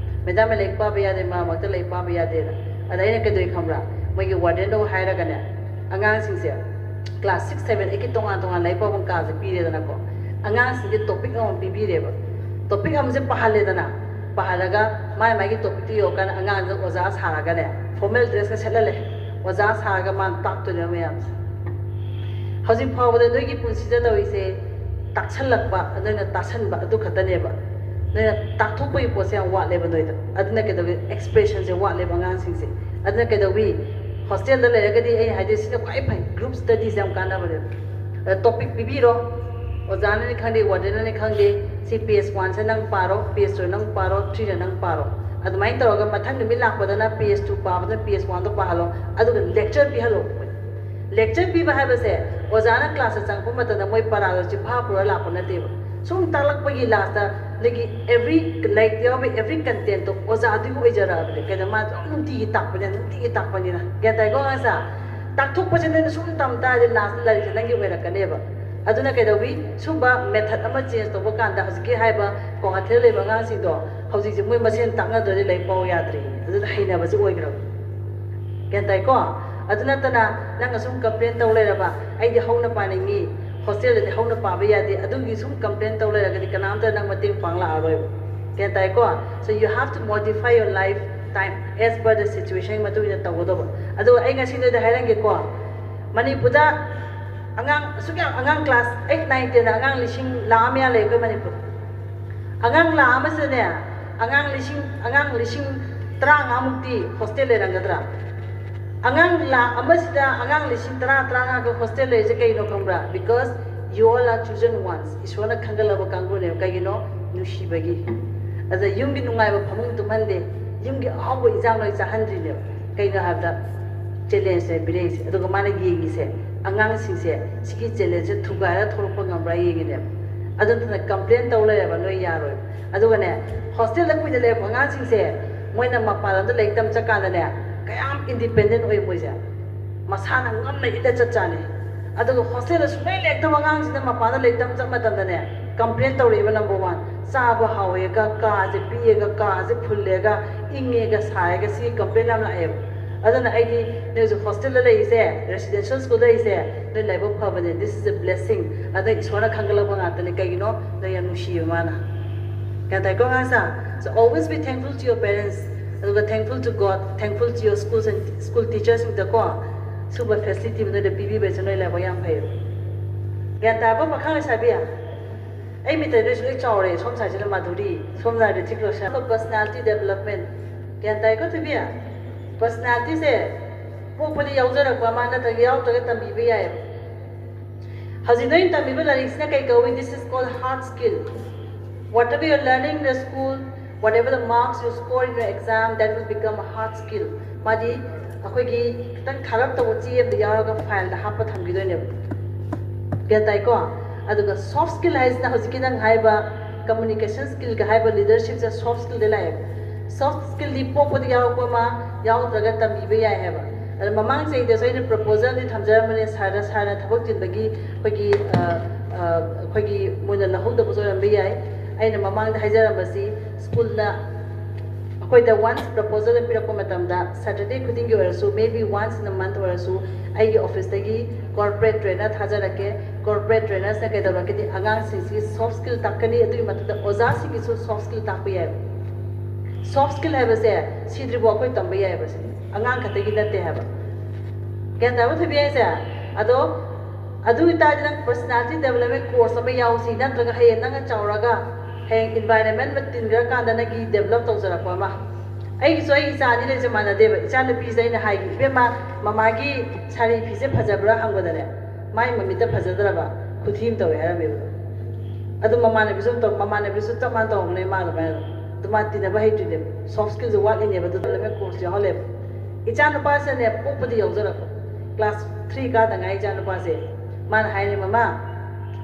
"ꯃꯦꯗꯥꯝ, ꯑꯩ ꯂꯥꯏꯔꯤꯛ ꯄꯥꯕ ꯌꯥꯗꯦ, ꯃꯔꯛ ꯃꯔꯛꯇ ꯂꯥꯏꯔꯤꯛ ꯄꯥꯕ ꯌꯥꯗꯦꯅ"꯫ ꯑꯗ ꯑꯩꯅ ꯀꯩꯗꯧꯏ ꯈꯪꯕ꯭ꯔꯥ? ꯃꯣꯏꯒꯤ warden ꯗꯣ ꯍꯥꯏꯔꯒꯅꯦ, ꯑꯉꯥꯡꯁꯤꯡꯁꯦ class six, seven, eight ꯀꯤ ꯇꯣꯉꯥꯟ ꯇꯣꯉꯥꯟ ꯂꯥꯏꯔꯤꯛ ꯄꯥꯐꯝ ꯀꯥꯁꯦ ꯄꯤꯔꯦꯗꯅꯀꯣ, ꯑꯉꯥꯡꯁꯤꯡꯁꯦ topic ꯑꯃꯃꯝ ꯄꯤꯕꯤꯔꯦꯕ, topic ꯑꯃꯁꯦ ꯄꯥꯍꯜꯂꯦꯗꯅ, ꯄꯥꯍꯜꯂꯒ ꯃꯥꯏ ꯃꯥꯒꯤ ꯇꯣꯄꯤꯛꯇꯨ ꯌꯧꯔꯀꯥꯟꯗ ꯑꯉꯥꯡꯗꯨ ꯑꯣꯖꯥ ꯁꯥꯔꯒꯅꯦ, ꯐꯣꯔꯃꯦꯜ ꯗ꯭ꯔꯦꯁꯀ ꯁꯦꯠꯍꯜꯂꯦ, ꯑꯣꯖꯥ ꯁꯥꯔꯒ ꯃꯥꯅ ꯇꯥꯛꯇꯣꯏꯅꯦꯕ ꯃꯌꯥꯝꯁꯦ꯫ ꯍꯧꯖꯤꯛ ꯐꯥꯎꯕꯗ ꯅꯣꯏꯒꯤ ꯄꯨꯟꯁꯤꯗ ꯇꯧꯔꯤꯁꯦ ꯇꯥꯛꯁꯜꯂꯛꯄ, ꯅꯣꯏꯅ ꯇꯥꯁꯟꯕ ꯑꯗꯨ ꯈꯛꯇꯅꯦꯕ꯫ ꯅꯣꯏꯅ ꯇꯥꯛꯊꯣꯛꯄꯒꯤ ꯄꯣꯠꯁꯦ ꯌꯥꯝ ꯋꯥꯠꯂꯦꯕ ꯅꯣꯏꯗ꯫ ꯑꯗꯨꯅ ꯀꯩꯗꯧꯒꯦ? ꯑꯦꯛꯁꯄ꯭ꯔꯦꯁꯟꯁꯦ ꯋꯥꯠꯂꯦꯕ ꯑꯉꯥꯡꯁꯤꯡꯁꯦ꯫ ꯑꯗꯨꯅ ꯀꯩꯗꯧꯋꯤ? ꯍꯣꯁꯇꯦꯜꯗ ꯂꯩꯔꯒꯗꯤ ꯑꯩ ꯍꯥꯏꯗꯤ ꯁꯤꯅ ꯈ꯭ꯋꯥꯏ ꯐꯩ, ꯒ꯭ꯔꯨꯞ ꯁ꯭ꯇꯗꯤꯁꯦ ꯌꯥꯝ ꯀꯥꯟꯅꯕꯅꯦꯕ꯫ ꯇꯣꯄꯤꯛ ꯄꯤꯕꯤꯔꯣ, ꯑꯣꯖꯥꯅꯅꯤ ꯈꯪꯗꯦ, ꯋꯥꯔꯗꯦꯟꯅꯅꯤ ꯈꯪꯗꯦ, ꯁꯤ ꯄꯦꯖ ꯋꯥꯟꯁꯦ ꯅꯪ ꯄꯥꯔꯣ, ꯄꯦꯖ ꯇꯨ ꯅꯪ ꯄꯥꯔꯣ, ꯊ꯭ꯔꯤꯗ ꯅꯪ ꯄꯥꯔꯣ꯫ ꯑꯗꯨꯃꯥꯏꯅ ꯇꯧꯔꯒ ꯃꯊꯪ ꯅꯨꯃꯤꯠ ꯂꯥꯛꯄꯗꯅ ꯄꯦꯖ ꯇꯨ ꯄꯥꯕꯗ ꯄꯦꯖ ꯋꯥꯟꯗꯣ ꯄꯥꯍꯜꯂꯣ, ꯑꯗꯨꯒ ꯂꯦꯛꯆꯔ ꯄꯤꯍꯜꯂꯣ꯫ ꯂꯦꯛꯆꯔ ꯄꯤꯕ ꯍꯥꯏꯕꯁꯦ ꯑꯣꯖꯥꯅ ꯀ꯭ꯂꯥꯁꯇ ꯆꯪꯉꯛꯄ ꯃꯇꯝꯗ ꯃꯣꯏ ꯄꯔꯥꯗꯣ ꯆꯤꯐꯥ ꯄꯨꯔ ꯂꯥꯛꯄ ꯅꯠꯇꯦꯕ꯫ ꯁꯨꯝ ꯇꯥꯛꯂꯛꯄꯒꯤ ꯂꯥꯁꯇ ꯅꯣꯏꯒꯤ ꯑꯦꯚ꯭ꯔꯤ, ꯂꯥꯏꯔꯤꯛꯇ ꯌꯥꯎꯕ ꯑꯦꯚ꯭ꯔꯤ ꯀꯟꯇꯦꯟꯇꯣ ꯑꯣꯖꯥꯗꯨꯒꯤ ꯑꯣꯏꯖꯔꯛꯑꯕꯅꯦ꯫ ꯀꯩꯅꯣ, ꯃꯥ ꯑꯗꯨꯝ ꯅꯨꯡꯇꯤꯒꯤ ꯇꯥꯛꯄꯅꯤꯅ, ꯅꯨꯡꯇꯤꯒꯤ ꯇꯥꯛꯄꯅꯤꯅ꯫ ꯒ꯭ꯌꯥꯟ ꯇꯥꯏꯀꯣ ꯑꯉꯥꯡꯁꯥ? ꯇꯥꯛꯊꯣꯛꯄꯁꯦ ꯅꯣꯏꯅ ꯁꯨꯝ ꯇꯝ ꯇꯥꯔꯗꯤ ꯂꯥꯁꯇ ꯂꯥꯏꯔꯤꯛꯁꯦ ꯅꯪꯒꯤ ꯑꯣꯏꯔꯛꯀꯅꯦꯕ꯫ ꯑꯗꯨꯅ ꯀꯩꯗꯧꯋꯤ? ꯁꯨꯝꯕ ꯃꯦꯊꯠ ꯑꯃ ꯆꯦꯟꯖ ꯇꯧꯕ ꯀꯥꯟꯗ ꯍꯧꯖꯤꯛꯀꯤ ꯍꯥꯏꯕ ꯒꯨꯋꯥꯍꯥꯇꯤꯗ ꯂꯩꯕ ꯑꯉꯥꯡꯁꯤꯡꯗꯣ ꯍꯧꯖꯤꯛꯁꯦ ꯃꯣꯏ ꯃꯁꯦꯟ ꯇꯥꯛꯅꯗ꯭ꯔꯗꯤ ꯂꯥꯏꯔꯤꯛ ꯄꯥꯎ ꯌꯥꯗ꯭ꯔꯦ꯫ ꯑꯗꯨꯅ ꯍꯩꯅꯕꯁꯦ ꯑꯣꯏꯈ꯭ꯔꯕ꯫ ꯒ꯭ꯌꯥꯟ ꯇꯥꯏꯀꯣ? ꯑꯗꯨ ꯅꯠꯇꯅ ꯅꯪꯅ ꯁꯨꯝ ꯀꯝꯄ꯭ꯂꯦꯟ ꯇꯧ ꯂꯩꯔꯕ, "ꯑꯩꯗꯤ ꯍꯧꯅ ꯄꯥꯅꯤꯡꯉꯤ, ꯍꯣꯁꯇꯦꯜꯗꯗꯤ ꯍꯧꯅ ꯄꯥꯕ ꯌꯥꯗꯦ", ꯑꯗꯨꯒꯤ ꯁꯨꯝ ꯀꯝꯄ꯭ꯂꯦꯟ ꯇꯧ ꯂꯩꯔꯒꯗꯤ ꯀꯅꯥꯝꯇ ꯅꯪ ꯃꯇꯦꯡ ꯄꯥꯡ ꯂꯥꯛꯑꯔꯣꯏꯕ꯫ ꯒ꯭ꯌꯥꯟ ꯇꯥꯏꯀꯣ? So you have to modify your life time as per the situation ꯃꯇꯨꯡ ꯏꯟꯅ ꯇꯧꯒꯗꯧꯕ꯫ ꯑꯗꯣ ꯑꯩ ꯉꯁꯤ ꯅꯣꯏꯗ ꯍꯥꯏꯔꯝꯒꯦꯀꯣ, ꯃꯅꯤꯄꯨꯔꯗ ꯑꯉꯥꯡ ꯑꯁꯨꯛ ꯌꯥꯝ, ꯑꯉꯥꯡ ꯀ꯭ꯂꯥꯁ ꯑꯩꯠ, ꯅꯥꯏꯟ, ꯇꯦꯟꯗ ꯑꯉꯥꯡ ꯂꯤꯁꯤꯡ ꯂꯥꯈ ꯑꯃ ꯃꯌꯥ ꯂꯩ ꯑꯩꯈꯣꯏ ꯃꯅꯤꯄꯨꯔ꯫ ꯑꯉꯥꯡ ꯂꯥꯈ ꯑꯃꯁꯤꯗꯅꯦ, ꯑꯉꯥꯡ ꯂꯤꯁꯤꯡ, ꯑꯉꯥꯡ ꯂꯤꯁꯤꯡ ꯇꯔꯥꯃꯉꯥꯃꯨꯛꯇꯤ ꯍꯣꯁꯇꯦꯜ ꯂꯩꯔꯝꯒꯗ꯭ꯔꯥ? ꯑꯉꯥꯡ ꯂꯥꯈ ꯑꯃꯁꯤꯗ ꯑꯉꯥꯡ ꯂꯤꯁꯤꯡ ꯇꯔꯥ, ꯇꯔꯥꯃꯉꯥꯒ ꯍꯣꯁꯇꯦꯜ ꯂꯩꯔꯤꯁꯦ ꯀꯩꯅꯣ ꯈꯪꯕ꯭ꯔꯥ? Because you all are chosen ones. ꯏꯁꯣꯔꯅ ꯈꯟꯒꯠꯂꯕ ꯀꯥꯡꯕꯨꯅꯦꯕ꯫ ꯀꯩꯒꯤꯅꯣ? ꯅꯨꯡꯁꯤꯕꯒꯤ꯫ ꯑꯗ ꯌꯨꯝꯒꯤ ꯅꯨꯡꯉꯥꯏꯕ ꯐꯃꯨꯡ ꯇꯨꯝꯍꯟꯗꯦ, ꯌꯨꯝꯒꯤ ꯑꯍꯥꯎꯕ ꯏꯟꯖꯥꯡ ꯂꯣꯏ ꯆꯥꯍꯟꯗ꯭ꯔꯤꯅꯦꯕ꯫ ꯀꯩꯅꯣ ꯍꯥꯏꯕꯗ, ꯆꯦꯂꯦꯟꯖꯅꯦ ꯄꯤꯔꯛꯏꯁꯦ꯫ ꯑꯗꯨꯒ ꯃꯥꯅ ꯌꯦꯡꯉꯤꯁꯦ, ꯑꯉꯥꯡꯁꯤꯡꯁꯦ ꯁꯤꯒꯤ ꯆꯦꯂꯦꯟꯖꯁꯦ ꯊꯨꯒꯥꯏꯔ ꯊꯣꯛꯂꯛꯄ ꯉꯝꯕ꯭ꯔꯥ ꯌꯦꯡꯉꯤꯅꯦꯕ꯫ ꯑꯗꯨ ꯅꯠꯇꯅ ꯀꯝꯄ꯭ꯂꯦꯟ ꯇꯧ ꯂꯩꯔꯕ ꯅꯣꯏ ꯌꯥꯔꯣꯏ꯫ ꯑꯗꯨꯒꯅꯦ, ꯍꯣꯁꯇꯦꯜꯗ ꯀꯨꯏꯅ ꯂꯩꯔꯛꯄ ꯑꯉꯥꯡꯁꯤꯡꯁꯦ, ꯃꯣꯏꯅ ꯃꯄꯥꯟ ꯂꯝꯗ ꯂꯥꯏꯔꯤꯛ ꯇꯝ ꯆꯠꯀꯥꯟꯗꯅꯦ, ꯀꯌꯥꯝ ꯏꯟꯗꯤꯄꯦꯟꯗꯦꯟ ꯑꯣꯏ ꯃꯣꯏꯁꯦ꯫ ꯃꯁꯥꯅ ꯉꯝꯅ ꯏꯠꯂ ꯆꯠ ꯆꯥꯅꯤ꯫ ꯑꯗꯨꯒ ꯍꯣꯁꯇꯦꯜꯗ ꯁꯨꯡꯂꯩ ꯂꯩꯔꯛꯇꯕ ꯑꯉꯥꯡꯁꯤꯅ ꯃꯄꯥꯟꯗ ꯂꯥꯏꯔꯤꯛ ꯇꯝ ꯆꯠ ꯃꯇꯝꯗꯅꯦ, ꯀꯝꯄ꯭ꯂꯦꯟ ꯇꯧꯔꯛꯑꯦꯕ꯫ ꯅꯝꯕꯔ ꯋꯥꯟ, ꯆꯥꯕ ꯍꯥꯎꯋꯦꯒ, ꯀꯥꯁꯦ ꯄꯤꯛꯑꯦꯒ, ꯀꯥꯁꯦ ꯐꯨꯜꯂꯦꯒ, ꯏꯪꯉꯦꯒ, ꯁꯥꯏꯌꯦꯒ, ꯁꯤꯒꯤ ꯀꯝꯄ꯭ꯂꯦꯟ ꯌꯥꯝ ꯂꯥꯛꯑꯦꯕ꯫ ꯑꯗꯨꯅ ꯑꯩꯗꯤ ꯅꯣꯏ ꯍꯧꯖꯤꯛ ꯍꯣꯁꯇꯦꯜꯗ ꯂꯩꯔꯤꯁꯦ, ꯔꯦꯁꯤꯗꯦꯟꯁꯤꯌꯦꯜ ꯁ꯭ꯀꯨꯜꯗ ꯂꯩꯔꯤꯁꯦ, ꯅꯣꯏ ꯂꯥꯏꯕꯛ ꯐꯕꯅꯦ꯫ This is a blessing꯫ ꯑꯗ ꯏꯁꯣꯔꯅ ꯈꯟꯒꯠꯂꯛꯄ ꯉꯥꯛꯇꯅꯦ꯫ ꯀꯩꯒꯤꯅꯣ? ꯅꯣꯏ ꯌꯥꯝ ꯅꯨꯡꯁꯤꯌꯦꯕ ꯃꯥꯅ꯫ ꯒ꯭ꯌꯥꯟ ꯇꯥꯏꯀꯣ ꯑꯉꯥꯡꯁꯥ? So always be thankful to your parents, ꯑꯗꯨꯒ thankful to God, thankful to your schools and school teachers ꯁꯤꯡꯗꯀꯣ꯫ ꯁꯨꯝꯕ facility ꯅꯣꯏꯗ ꯄꯤꯕꯤꯕꯁꯦ ꯅꯣꯏ ꯂꯥꯏꯕꯛ ꯌꯥꯝ ꯐꯩ꯫ ꯒ꯭ꯌꯥꯟ ꯇꯥꯔꯕ ꯄꯥꯈꯪ ꯂꯩꯁꯥꯕꯤ? ꯑꯩ ꯃꯤꯇ ꯅꯣꯏꯁꯨ ꯂꯣꯏ ꯆꯥꯎꯔꯦ꯫ ꯁꯣꯝ ꯁꯥꯏꯁꯤꯅ ꯃꯥꯙꯨꯔꯤ, ꯁꯣꯝꯅ ꯔꯤꯊꯤꯛ ꯔꯣꯁꯟ꯫ Personality development꯫ ꯒ꯭ꯌꯥꯟ ꯇꯥꯏꯀꯣ ꯊꯣꯏꯕꯤ? Personality ꯁꯦ ꯄꯣꯛꯄꯗ ꯌꯥꯎꯖꯔꯛꯄ ꯑꯃ ꯅꯠꯇ꯭ꯔꯒ ꯌꯥꯎꯗ꯭ꯔꯒ ꯇꯝꯕꯤꯕ ꯌꯥꯏꯑꯕ꯫ ꯍꯧꯖꯤꯛ ꯅꯣꯏꯅ ꯇꯝꯃꯤꯕ ꯂꯥꯏꯔꯤꯛꯁꯤꯅ ꯀꯩ ꯀꯧꯏ? This is called hard skill. Whatever you are learning in the school, whatever the marks you score in your exam, that will become a hard skill. ꯃꯥꯗꯤ ꯑꯩꯈꯣꯏꯒꯤ ꯈꯤꯇꯪ ꯊꯥꯔꯞ ꯇꯧꯕ ꯆꯦ ꯑꯃꯗ ꯌꯥꯎꯔꯒ ꯐꯥꯏꯜꯗ ꯍꯥꯞꯄ ꯊꯝꯈꯤꯗꯣꯏꯅꯦꯕ꯫ ꯒ꯭ꯌꯥꯟ ꯇꯥꯏꯀꯣ? ꯑꯗꯨꯒ soft skill ꯍꯥꯏꯁꯤꯅ ꯍꯧꯖꯤꯛꯀꯤ ꯅꯪ ꯍꯥꯏꯕ communication skillꯒ ꯍꯥꯏꯕ leadershipꯁꯦ soft skillꯗ ꯂꯥꯛꯑꯦꯕ꯫ Soft skillꯗꯤ ꯄꯣꯛꯄꯗ ꯌꯥꯎꯔꯛꯄ ꯑꯃ, ꯌꯥꯎꯗ꯭ꯔꯒ ꯇꯝꯕꯤꯕ ꯌꯥꯏ ꯍꯥꯏꯕ꯫ ꯑꯗ ꯃꯃꯥꯡ ꯆꯍꯤꯗꯁꯨ ꯑꯩꯅ proposalꯗꯤ ꯊꯝꯖꯔꯝꯕꯅꯦ ꯁꯥꯔꯗ, ꯁꯥꯔꯅ ꯊꯕꯛ ꯆꯤꯟꯕꯒꯤ ꯑꯩꯈꯣꯏꯒꯤ, ꯑ, ꯑ, ꯑꯩꯈꯣꯏꯒꯤ ꯃꯣꯏꯅ ꯂꯧꯍꯧꯗꯕꯁꯨ ꯑꯣꯏꯔꯝꯕ ꯌꯥꯏ꯫ ꯑꯩꯅ ꯃꯃꯥꯡꯗ ꯍꯥꯏꯖꯔꯝꯕꯁꯤ, schoolꯅ ꯑꯩꯈꯣꯏꯗ once proposal ꯑꯃ ꯄꯤꯔꯛꯄ ꯃꯇꯝꯗ, Saturday ꯈꯨꯗꯤꯡꯒꯤ ꯑꯣꯏꯔꯁꯨ, maybe once in a month ꯑꯣꯏꯔꯁꯨ, ꯑꯩꯒꯤ officeꯇꯒꯤ corporate trainer ꯊꯥꯖꯔꯛꯀꯦ꯫ Corporate trainersꯅ ꯀꯩꯗꯧꯔꯛꯀꯅꯤ? ꯑꯉꯥꯡꯁꯤꯡꯁꯤꯒꯤ soft skill ꯇꯥꯛꯀꯅꯤ꯫ ꯑꯗꯨꯒꯤ ꯃꯊꯛꯇ ꯑꯣꯖꯥꯁꯤꯡꯒꯤꯁꯨ soft skill ꯇꯥꯛꯄ ꯌꯥꯏꯕ꯫ Soft skill ꯍꯥꯏꯕꯁꯦ ꯁꯤꯗ꯭ꯔꯤꯕꯣ ꯑꯩꯈꯣꯏ ꯇꯝꯕ ꯌꯥꯏꯕ꯫ ꯁꯤꯗꯤ ꯑꯉꯥꯡ ꯈꯛꯇꯒꯤ ꯅꯠꯇꯦ ꯍꯥꯏꯕ꯫ ꯒ꯭ꯌꯥꯟ ꯇꯥꯕ ꯊꯣꯏꯕꯤ ꯍꯥꯏꯁꯦ? ꯑꯗꯣ ꯑꯗꯨ ꯑꯣꯏꯇꯥꯔꯗꯤ ꯅꯪ personality development course ꯑꯃ ꯌꯥꯎꯁꯤ, ꯅꯠꯇ꯭ꯔꯒ ꯍꯌꯦꯡ ꯅꯪꯅ ꯆꯥꯎꯔꯒ ꯍꯌꯦꯡ environment ꯑꯃ ꯇꯤꯟꯈ꯭ꯔꯀꯥꯟꯗ ꯅꯪꯒꯤ develop ꯇꯧꯖꯔꯛꯄ ꯑꯃ꯫ ꯑꯩꯒꯤꯁꯨ ꯑꯩ ꯏꯆꯥ ꯑꯅꯤ ꯂꯩꯁꯦ ꯃꯥꯟꯅꯗꯦꯕ꯫ ꯏꯆꯥ ꯅꯨꯄꯤꯁꯦ ꯑꯩꯅ ꯍꯥꯏꯒꯦ, "ꯏꯕꯦꯝꯃ, ꯃꯃꯥꯒꯤ ꯁꯥꯔꯤ ꯐꯤꯁꯦ ꯐꯖꯕ꯭ꯔꯥ?" ꯍꯪꯕꯗꯅꯦ, ꯃꯥꯏ ꯃꯃꯤꯠꯇ ꯐꯖꯗ꯭ꯔꯕ, "ꯈꯨꯊꯤ ꯑꯃ ꯇꯧꯋꯦ" ꯍꯥꯏꯔꯝꯃꯦꯕ꯫ ꯑꯗꯨ ꯃꯃꯥꯟꯅꯕꯤꯁꯨ ꯑꯗꯨꯝ ꯇꯧ-, ꯃꯃꯥꯟꯅꯕꯤꯁꯨ ꯆꯞ ꯃꯥꯟꯅ ꯇꯧꯕꯅꯦ ꯃꯥ ꯑꯗꯨꯃꯥꯏꯅ꯫ ꯑꯗꯨ ꯃꯥ ꯇꯤꯟꯅꯕ ꯍꯩꯇ꯭ꯔꯤꯅꯦꯕ, soft skillꯁꯦ ꯋꯥꯠꯂꯤꯅꯦꯕ꯫ ꯑꯗꯨ development course ꯌꯥꯎꯍꯜꯂꯦꯕ꯫ ꯏꯆꯥ ꯅꯨꯄꯥꯁꯤꯅꯅꯦ ꯄꯣꯛꯄꯗ ꯌꯥꯎꯖꯔꯛꯄ, class three ꯀꯥꯗ ꯉꯥꯏ ꯏꯆꯥ ꯅꯨꯄꯥꯁꯦ꯫ ꯃꯥꯅ ꯍꯥꯏꯅꯦ, "ꯃꯃꯥ,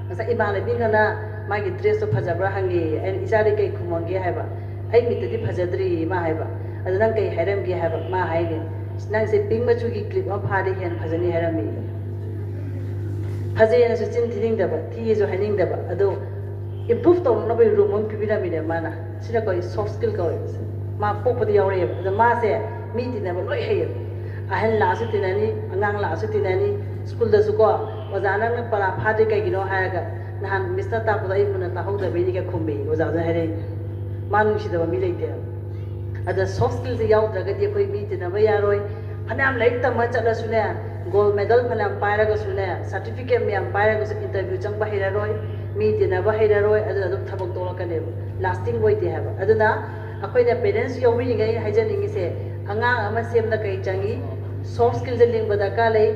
ꯉꯁꯥꯏ ꯏꯃꯥꯟꯅꯕꯤꯒꯅ ꯃꯥꯒꯤ dressꯇꯣ ꯐꯖꯕ꯭ꯔꯥ ꯍꯪꯉꯦꯌꯦ꯫ ꯑꯩꯅ, 'ꯏꯆꯥꯗꯤ ꯀꯩ ꯈꯨꯝꯃꯝꯒꯦ?' ꯍꯥꯏꯕ꯫ 'ꯑꯩ ꯃꯤꯠꯇꯗꯤ ꯐꯖꯗ꯭ꯔꯤꯌꯦ' ꯃꯥ ꯍꯥꯏꯕ꯫ ꯑꯗꯨ ꯅꯪ ꯀꯩ ꯍꯥꯏꯔꯝꯒꯦ?" ꯍꯥꯏꯕ꯫ ꯃꯥ ꯍꯥꯏꯅꯦ, "ꯅꯪꯁꯦ pink ꯃꯆꯨꯒꯤ clip ꯑꯃ ꯐꯥꯗꯤ ꯍꯦꯟꯅ ꯐꯖꯅꯤ" ꯍꯥꯏꯔꯝꯃꯤ꯫ ꯐꯖꯩꯌꯦꯅꯁꯨ ꯆꯤꯟ ꯊꯤꯅꯤꯡꯗꯕ, ꯊꯤꯌꯦꯁꯨ ꯍꯥꯏꯅꯤꯡꯗꯕ, ꯑꯗꯣ improve ꯇꯧꯅꯅꯕꯒꯤ room ꯑꯃ ꯄꯤꯕꯤꯔꯝꯃꯤꯅꯦ ꯃꯥꯅ꯫ ꯁꯤꯅ ꯀꯧꯏ soft skill ꯀꯧꯋꯦꯕ꯫ ꯃꯥ ꯄꯣꯛꯄꯗ ꯌꯥꯎꯔꯛꯑꯦꯕ꯫ ꯑꯗꯣ ꯃꯥꯁꯦ ꯃꯤ ꯇꯤꯟꯅꯕ ꯂꯣꯏ ꯍꯩꯌꯦꯕ꯫ ꯑꯍꯟ ꯂꯥꯛꯑꯁꯨ ꯇꯤꯟꯅꯅꯤ, ꯑꯉꯥꯡ ꯂꯥꯛꯑꯁꯨ ꯇꯤꯟꯅꯅꯤ꯫ Schoolꯗꯁꯨꯀꯣ, "ꯑꯣꯖꯥ, ꯅꯪꯅ ꯄꯔꯥ ꯐꯥꯗ꯭ꯔꯤ ꯀꯩꯒꯤꯅꯣ?" ꯍꯥꯏꯔꯒ, "ꯅꯍꯥꯟ Missꯅ ꯇꯥꯛꯄꯗꯣ ꯑꯩ ꯃꯨꯟꯅ ꯇꯥꯍꯧꯗꯕꯩꯅꯤꯒ" ꯈꯨꯝꯃꯤ ꯑꯣꯖꯥꯗꯨꯅ ꯍꯥꯏꯔꯛꯏ꯫ ꯃꯥ ꯅꯨꯡꯁꯤꯗꯕ ꯃꯤ ꯂꯩꯇꯦ꯫ ꯑꯗ soft skillꯁꯦ ꯌꯥꯎꯗ꯭ꯔꯒꯗꯤ ꯑꯩꯈꯣꯏ ꯃꯤ ꯇꯤꯟꯅꯕ ꯌꯥꯔꯣꯏ꯫ ꯐꯅꯌꯥꯝ ꯂꯥꯏꯔꯤꯛ ꯇꯝꯕ ꯆꯠꯂꯁꯨꯅꯦ, gold medal ꯐꯅꯌꯥꯝ ꯄꯥꯏꯔꯒꯁꯨꯅꯦ, certificate ꯃꯌꯥꯝ ꯄꯥꯏꯔꯒꯁꯨ interview ꯆꯪꯕ ꯍꯩꯔꯔꯣꯏ, ꯃꯤ ꯇꯤꯟꯅꯕ ꯍꯩꯔꯔꯣꯏ꯫ ꯑꯗꯨꯅ ꯑꯗꯨꯝ ꯊꯕꯛ ꯇꯣꯛꯂꯛꯀꯅꯦꯕ, lasting ꯑꯣꯏꯗꯦ ꯍꯥꯏꯕ꯫ ꯑꯗꯨꯅ ꯑꯩꯈꯣꯏꯅ parents ꯌꯥꯎꯕꯤꯔꯤꯉꯩ ꯍꯥꯏꯖꯅꯤꯡꯉꯤꯁꯦ, ꯑꯉꯥꯡ ꯑꯃ ꯁꯦꯝꯕꯗ ꯀꯩ ꯆꯪꯉꯤ? Soft skillꯁꯦ ꯂꯤꯡꯕ ꯗꯔꯀꯥꯔ ꯂꯩ,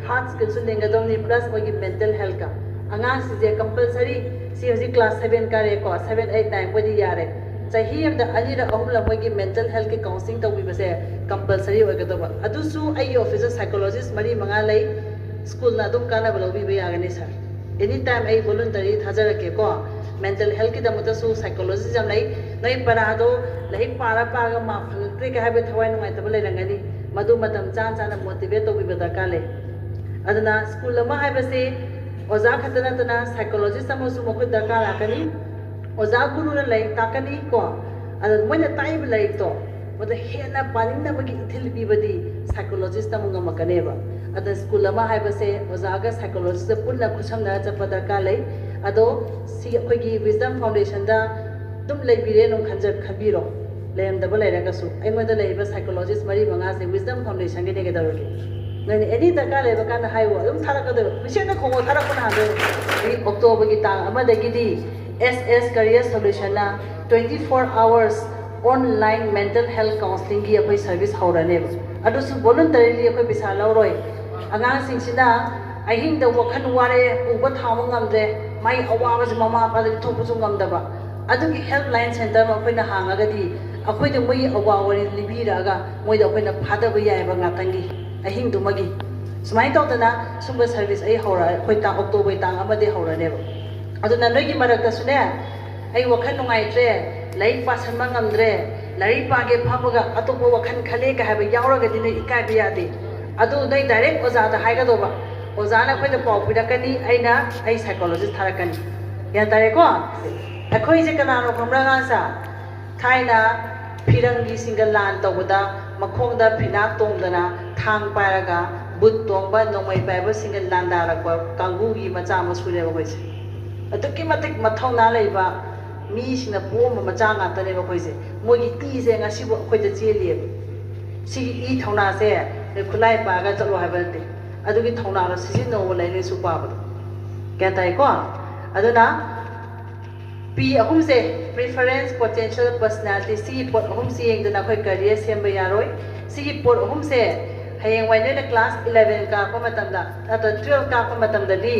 hard skillꯁꯨ ꯂꯤꯡꯒꯗꯧꯅꯤ, plus ꯃꯣꯏꯒꯤ mental healthꯀ꯫ ꯑꯉꯥꯡꯁꯤꯡꯁꯦ compulsory, ꯁꯤ ꯍꯧꯖꯤꯛ class seven ꯀꯥꯔꯦꯀꯣ, seven, eight, nine ꯃꯣꯏꯗꯤ ꯌꯥꯔꯦ꯫ ꯆꯍꯤ ꯑꯃꯗ ꯑꯅꯤꯔꯛ ꯑꯍꯨꯝꯂꯛ ꯃꯣꯏꯒꯤ mental healthꯀꯤ counselling ꯇꯧꯕꯤꯕꯁꯦ compulsory ꯑꯣꯏꯒꯗꯧꯕ꯫ ꯑꯗꯨꯁꯨ ꯑꯩꯒꯤ officeꯇ psychologist ꯃꯔꯤ ꯃꯉꯥ ꯂꯩ, schoolꯅ ꯑꯗꯨꯝ ꯀꯥꯟꯅꯕ ꯂꯧꯕꯤꯕ ꯌꯥꯒꯅꯤ sir꯫ Any time ꯑꯩ voluntary ꯊꯥꯖꯔꯛꯀꯦꯀꯣ꯫ Mental healthꯀꯤꯗꯃꯛꯇꯁꯨ psychologist ꯌꯥꯝ ꯂꯩ꯫ ꯅꯣꯏ ꯄꯔꯥꯗꯣ ꯂꯥꯏꯔꯤꯛ ꯄꯥꯔ ꯄꯥꯔꯒ mark ꯐꯪꯉꯛꯇ꯭ꯔꯦꯒ ꯍꯥꯏꯕ ꯊꯋꯥꯏ ꯅꯨꯡꯉꯥꯏꯇꯕ ꯂꯩꯔꯝꯒꯅꯤ, ꯃꯗꯨ ꯃꯇꯝ ꯆꯥ ꯆꯥꯅ motivate ꯇꯧꯕꯤꯕ ꯗꯔꯀꯥꯔ ꯂꯩ꯫ ꯑꯗꯨꯅ school ꯑꯃ ꯍꯥꯏꯕꯁꯤ ꯑꯣꯖꯥ ꯈꯛꯇ ꯅꯠꯇꯅ psychologist ꯑꯃꯁꯨ ꯃꯈꯣꯏ ꯗꯔꯀꯥꯔ ꯂꯥꯛꯀꯅꯤ꯫ ꯑꯣꯖꯥ ꯒꯨꯔꯨꯅ ꯂꯥꯏꯔꯤꯛ ꯇꯥꯛꯀꯅꯤ ꯀꯣ, ꯑꯗ ꯃꯣꯏꯅ ꯇꯥꯛꯏꯕ ꯂꯥꯏꯔꯤꯛꯇꯣ ꯃꯗꯨ ꯍꯦꯟꯅ ꯄꯥꯅꯤꯡꯅꯕꯒꯤ ꯏꯊꯤꯜ ꯄꯤꯕꯗꯤ psychologist ꯑꯃ ꯉꯝꯃꯛꯀꯅꯦꯕ꯫ ꯑꯗ school ꯑꯃ ꯍꯥꯏꯕꯁꯦ ꯑꯣꯖꯥꯒ psychologistꯀ ꯄꯨꯟꯅ ꯈꯨꯠꯁꯝꯅꯔ ꯆꯠꯄ ꯗꯔꯀꯥꯔ ꯂꯩ꯫ ꯑꯗꯣ ꯁꯤ ꯑꯩꯈꯣꯏꯒꯤ Wisdom Foundationꯗ ꯑꯗꯨꯝ ꯂꯩꯕꯤꯔꯦ ꯑꯗꯨꯝ ꯈꯟꯖ ꯈꯟꯕꯤꯔꯣ꯫ ꯂꯩꯔꯝꯗꯕ ꯂꯩꯔꯒꯁꯨ ꯑꯩꯉꯣꯟꯗ ꯂꯩꯔꯤꯕ psychologist ꯃꯔꯤ ꯃꯉꯥꯁꯦ Wisdom Foundationꯒꯤꯅꯦ, ꯀꯩꯗꯧꯔꯒꯦ? ꯅꯣꯏꯅ any ꯗꯔꯀꯥꯔ ꯂꯩꯕ ꯀꯥꯟꯗ ꯍꯥꯏꯌꯣ, ꯑꯗꯨꯝ ꯊꯥꯔꯛꯀꯗꯣꯏꯕ, ꯃꯤꯁꯦꯟꯅ ꯈꯣꯡꯉꯣ, ꯊꯥꯔꯛꯄꯅ ꯍꯥꯟꯗꯣꯏꯕ꯫ ꯑꯗꯒꯤ Octoberꯒꯤ ꯇꯥꯡ ꯑꯃꯗꯒꯤꯗꯤ S S Career Solutionꯅ twenty four hours online mental health counselingꯒꯤ ꯑꯩꯈꯣꯏ service ꯍꯧꯔꯅꯦꯕ꯫ ꯑꯗꯨꯁꯨ voluntarily ꯑꯩꯈꯣꯏ ꯄꯩꯁꯥ ꯂꯧꯔꯣꯏ꯫ ꯑꯉꯥꯡꯁꯤꯡꯁꯤꯅ ꯑꯍꯤꯡꯗ ꯋꯥꯈꯜ ꯋꯥꯔꯦ, ꯄꯨꯕ ꯊꯥꯡꯕ ꯉꯝꯗ꯭ꯔꯦ, ꯃꯥꯒꯤ ꯑꯋꯥꯕꯁꯦ ꯃꯃꯥ ꯃꯄꯥꯗ ꯏꯊꯣꯛꯄꯁꯨ ꯉꯝꯗꯕ, ꯑꯗꯨꯒꯤ helpline center ꯑꯃ ꯑꯩꯈꯣꯏꯅ ꯍꯥꯡꯉꯒꯗꯤ ꯑꯩꯈꯣꯏꯅ ꯃꯣꯏꯒꯤ ꯑꯋꯥ ꯋꯥꯔꯤ ꯂꯤꯕꯤꯔꯛꯑꯒ ꯃꯣꯏꯗ ꯑꯩꯈꯣꯏꯅ ꯐꯥꯗꯕ ꯌꯥꯏꯑꯕ ꯉꯥꯛꯇꯪꯒꯤ, ꯑꯍꯤꯡꯗꯨꯃꯒꯤ꯫ ꯁꯨꯃꯥꯏꯅ ꯇꯧꯗꯅ ꯁꯨꯝꯕ service ꯑꯩ ꯍꯧꯔ-, ꯑꯩꯈꯣꯏ ꯇꯥꯡ, Octoberꯒꯤ ꯇꯥꯡ ꯑꯃꯗꯒꯤ ꯍꯧꯔꯅꯦꯕ꯫ ꯑꯗꯨꯅ ꯅꯣꯏꯒꯤ ꯃꯔꯛꯇꯁꯨꯅꯦ, ꯑꯩ ꯋꯥꯈꯜ ꯅꯨꯡꯉꯥꯏꯇ꯭ꯔꯦ, ꯂꯥꯏꯔꯤꯛ ꯄꯥꯁꯟꯕ ꯉꯝꯗ꯭ꯔꯦ, ꯂꯥꯏꯔꯤꯛ ꯄꯥꯒꯦ ꯐꯝꯃꯒ ꯑꯇꯣꯞꯄ ꯋꯥꯈꯜ ꯈꯜꯂꯦ ꯀꯥꯏ ꯍꯥꯏꯕ ꯌꯥꯎꯔꯒꯗꯤ ꯅꯣꯏ ꯏꯀꯥꯏꯕ ꯌꯥꯗꯦ꯫ ꯑꯗꯨ ꯅꯣꯏ direct ꯑꯣꯖꯥꯗ ꯍꯥꯏꯒꯗꯧꯕ꯫ ꯑꯣꯖꯥꯅ ꯑꯩꯈꯣꯏꯗ ꯄꯥꯎ ꯄꯤꯔꯛꯀꯅꯤ, ꯑꯩꯅ ꯑꯩ psychologist ꯊꯥꯔꯛꯀꯅꯤ꯫ ꯒ꯭ꯌꯥꯟ ꯇꯥꯔꯦꯀꯣ? ꯑꯩꯈꯣꯏꯁꯦ ꯀꯅꯥꯅꯣ ꯈꯪꯕ꯭ꯔꯥ, ꯑꯉꯥꯡꯁꯦ? ꯊꯥꯏꯅ ꯐꯤꯔꯪꯒꯤꯁꯤꯡꯒ ꯂꯥꯟ ꯇꯧꯕꯗ ꯃꯈꯣꯡꯗ ꯐꯤꯅꯥ ꯇꯣꯡꯗꯅ ꯊꯥꯡ ꯄꯥꯏꯔꯒ ꯕꯨꯠ ꯇꯣꯡꯕ ꯅꯣꯡꯃꯩ ꯄꯥꯏꯕꯁꯤꯡꯒ ꯂꯥꯟꯗꯥꯔꯛꯄ ꯀꯥꯡꯕꯨꯒꯤ ꯃꯆꯥ ꯃꯁꯨꯅꯦꯕ ꯑꯩꯈꯣꯏꯁꯦ꯫ ꯑꯗꯨꯛꯀꯤ ꯃꯇꯤꯛ ꯃꯊꯧꯅꯥ ꯂꯩꯕ, ꯃꯤꯁꯤꯡꯅ ꯄꯣꯛꯑꯝꯕ ꯃꯆꯥ ꯉꯥꯛꯇꯅꯦꯕ ꯑꯩꯈꯣꯏꯁꯦ꯫ ꯃꯣꯏꯒꯤ ꯏꯁꯦ ꯉꯁꯤꯕꯨ ꯑꯩꯈꯣꯏꯗ ꯆꯦꯜꯂꯤꯑꯕ꯫ ꯁꯤꯒꯤ ꯏ ꯊꯧꯅꯥꯁꯦ ꯅꯣꯏ ꯈꯨꯠꯂꯥꯏ ꯄꯥꯏꯔꯒ ꯆꯠꯂꯣ ꯍꯥꯏꯕ ꯅꯠꯇꯦ꯫ ꯑꯗꯨꯒꯤ ꯊꯧꯅꯥꯗꯣ ꯁꯤꯖꯤꯟꯅꯧꯕ ꯂꯥꯏꯔꯤꯛ ꯂꯥꯏꯁꯨ ꯄꯥꯕꯗꯣ꯫ ꯒ꯭ꯌꯥꯟ ꯇꯥꯏꯀꯣ? ꯑꯗꯨꯅ ꯄꯤ ꯑꯍꯨꯝꯁꯦ, preference, potential, personality, ꯁꯤꯒꯤ ꯄꯣꯠ ꯑꯍꯨꯝꯁꯤ ꯌꯦꯡꯗꯅ ꯑꯩꯈꯣꯏ career ꯁꯦꯝꯕ ꯌꯥꯔꯣꯏ꯫ ꯁꯤꯒꯤ ꯄꯣꯠ ꯑꯍꯨꯝꯁꯦ ꯍꯌꯦꯡꯋꯥꯏ ꯅꯣꯏꯅ class eleven ꯀꯥꯔꯛꯄ ꯃꯇꯝꯗ ꯅꯠꯇ꯭ꯔꯒ twelve ꯀꯥꯔꯛꯄ ꯃꯇꯝꯗꯗꯤ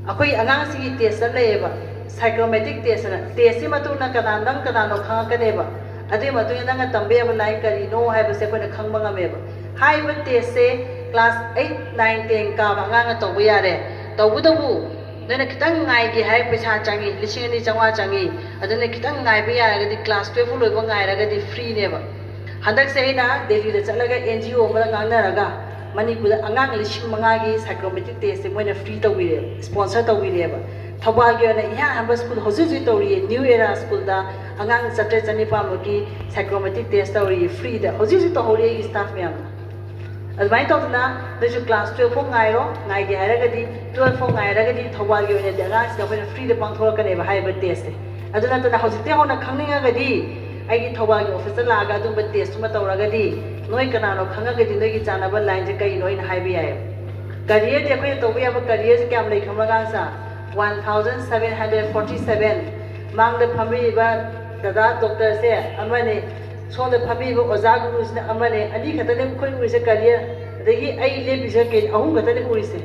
ꯑꯩꯈꯣꯏ ꯑꯉꯥꯡꯁꯤꯒꯤ test ꯑꯃ ꯂꯩꯌꯦꯕ, psychometric test ꯑꯅ꯫ Test ꯁꯤ ꯃꯇꯨꯡꯗ ꯀꯅꯥ ꯅꯪ ꯀꯅꯥꯅꯣ ꯈꯪꯉꯛꯀꯅꯦꯕ꯫ ꯑꯗꯨꯒꯤ ꯃꯇꯨꯡꯗ ꯅꯪꯅ ꯇꯝꯕ ꯌꯥꯕ line ꯀꯔꯤꯅꯣ ꯍꯥꯏꯕꯁꯦ ꯑꯩꯈꯣꯏꯅ ꯈꯪꯕ ꯉꯝꯃꯦꯕ꯫ ꯍꯥꯏꯔꯤꯕ test ꯁꯦ class eight, nine, ten ꯀꯥꯕ ꯑꯉꯥꯡꯅ ꯇꯧꯕ ꯌꯥꯔꯦ꯫ ꯇꯧꯕꯇꯕꯨ ꯅꯣꯏꯅ ꯈꯤꯇꯪ ꯉꯥꯏꯒꯦ ꯍꯥꯏ, ꯄꯩꯁꯥ ꯆꯪꯉꯤ, ꯂꯤꯁꯤꯡ ꯑꯅꯤ ꯆꯥꯝꯃꯉꯥ ꯆꯪꯉꯤ꯫ ꯑꯗꯨꯅ ꯈꯤꯇꯪ ꯉꯥꯏꯕ ꯌꯥꯔꯒꯗꯤ class twelve ꯐꯥꯎ ꯂꯣꯏꯕ ꯉꯥꯏꯔꯒꯗꯤ free ꯅꯦꯕ꯫ ꯍꯟꯗꯛꯁꯦ ꯑꯩꯅ ꯗꯦꯜꯂꯤꯗ ꯆꯠꯂꯒ N G O ꯑꯃꯗ ꯉꯥꯡꯅꯔꯒ ꯃꯅꯤꯄꯨꯔꯗ ꯑꯉꯥꯡ ꯂꯤꯁꯤꯡ ꯃꯉꯥꯒꯤ psychometric test ꯁꯦ ꯃꯣꯏꯅ free ꯇꯧꯕꯤꯔꯦꯕ, sponsor ꯇꯧꯕꯤꯔꯦꯕ꯫ ꯊꯧꯕꯥꯜꯒꯤ ꯑꯣꯏꯅ ꯏꯍꯥꯟ ꯍꯥꯟꯕ school ꯍꯧꯖꯤꯛ ꯍꯧꯖꯤꯛ ꯇꯧꯔꯤꯌꯦ, New Era school ꯗ ꯑꯉꯥꯡ ꯆꯥꯇ꯭ꯔꯦꯠ ꯆꯅꯤꯄꯥꯟꯃꯨꯛꯀꯤ psychometric test ꯇꯧꯔꯤꯌꯦ free ꯗ꯫ ꯍꯧꯖꯤꯛ ꯍꯧꯖꯤꯛ ꯇꯧꯍꯧꯔꯤ ꯑꯩꯒꯤ staff ꯃꯌꯥꯝꯅ꯫ ꯑꯗꯨꯃꯥꯏꯅ ꯇꯧꯗꯅ ꯅꯣꯏꯁꯨ class twelve ꯐꯥꯎ ꯉꯥꯏꯔꯣ, ꯉꯥꯏꯒꯦ ꯍꯥꯏꯔꯒꯗꯤ twelve ꯐꯥꯎ ꯉꯥꯏꯔꯒꯗꯤ ꯊꯧꯕꯥꯜꯒꯤ ꯑꯣꯏꯅꯗꯤ ꯑꯉꯥꯡꯁꯤꯡꯗ ꯑꯩꯈꯣꯏꯅ free ꯗ ꯄꯥꯡꯊꯣꯔꯛꯀꯅꯦꯕ ꯍꯥꯏꯔꯤꯕ test ꯁꯦ꯫ ꯑꯗꯨ ꯅꯠꯇꯅ ꯍꯧꯖꯤꯛꯇꯤ ꯍꯧꯅ ꯈꯪꯅꯤꯡꯉꯒꯗꯤ ꯑꯩꯒꯤ ꯊꯧꯕꯥꯜꯒꯤ office ꯇ ꯂꯥꯛꯑꯒ ꯑꯗꯨꯝꯕ test ꯇꯨꯃ ꯇꯧꯔꯒꯗꯤ ꯅꯣꯏ ꯀꯅꯥꯅꯣ ꯈꯪꯉꯒꯗꯤ ꯅꯣꯏꯒꯤ ꯆꯥꯅꯕ line ꯁꯦ ꯀꯩꯅꯣ ꯑꯩꯅ ꯍꯥꯏꯕ ꯌꯥꯏꯌꯦꯕ꯫ Career ꯗꯤ ꯑꯩꯈꯣꯏꯅ ꯇꯧꯕ ꯌꯥꯕ career ꯁꯦ ꯀꯌꯥꯝ ꯂꯩ ꯈꯪꯕ꯭ꯔꯥ ꯑꯉꯥꯡꯁꯥ? One thousand seven hundred forty seven꯫ ꯃꯥꯡꯗ ꯐꯝꯕꯤꯔꯤꯕ ꯗꯗꯥ doctor ꯁꯦ ꯑꯃꯅꯤ, ꯁꯣꯝꯗ ꯐꯝꯕꯤꯔꯤꯕ ꯑꯣꯖꯥ ꯒꯨꯔꯨꯁꯤꯅ ꯑꯃꯅꯤ, ꯑꯅꯤ ꯈꯛꯇꯅꯦ ꯑꯩꯈꯣꯏ ꯎꯔꯤꯁꯦ career꯫ ꯑꯗꯒꯤ ꯑꯩ ꯂꯦꯞꯄꯤꯁꯦ ꯀꯩ, ꯑꯍꯨꯝ ꯈꯛꯇꯅꯦ ꯎꯔꯤꯁꯦ꯫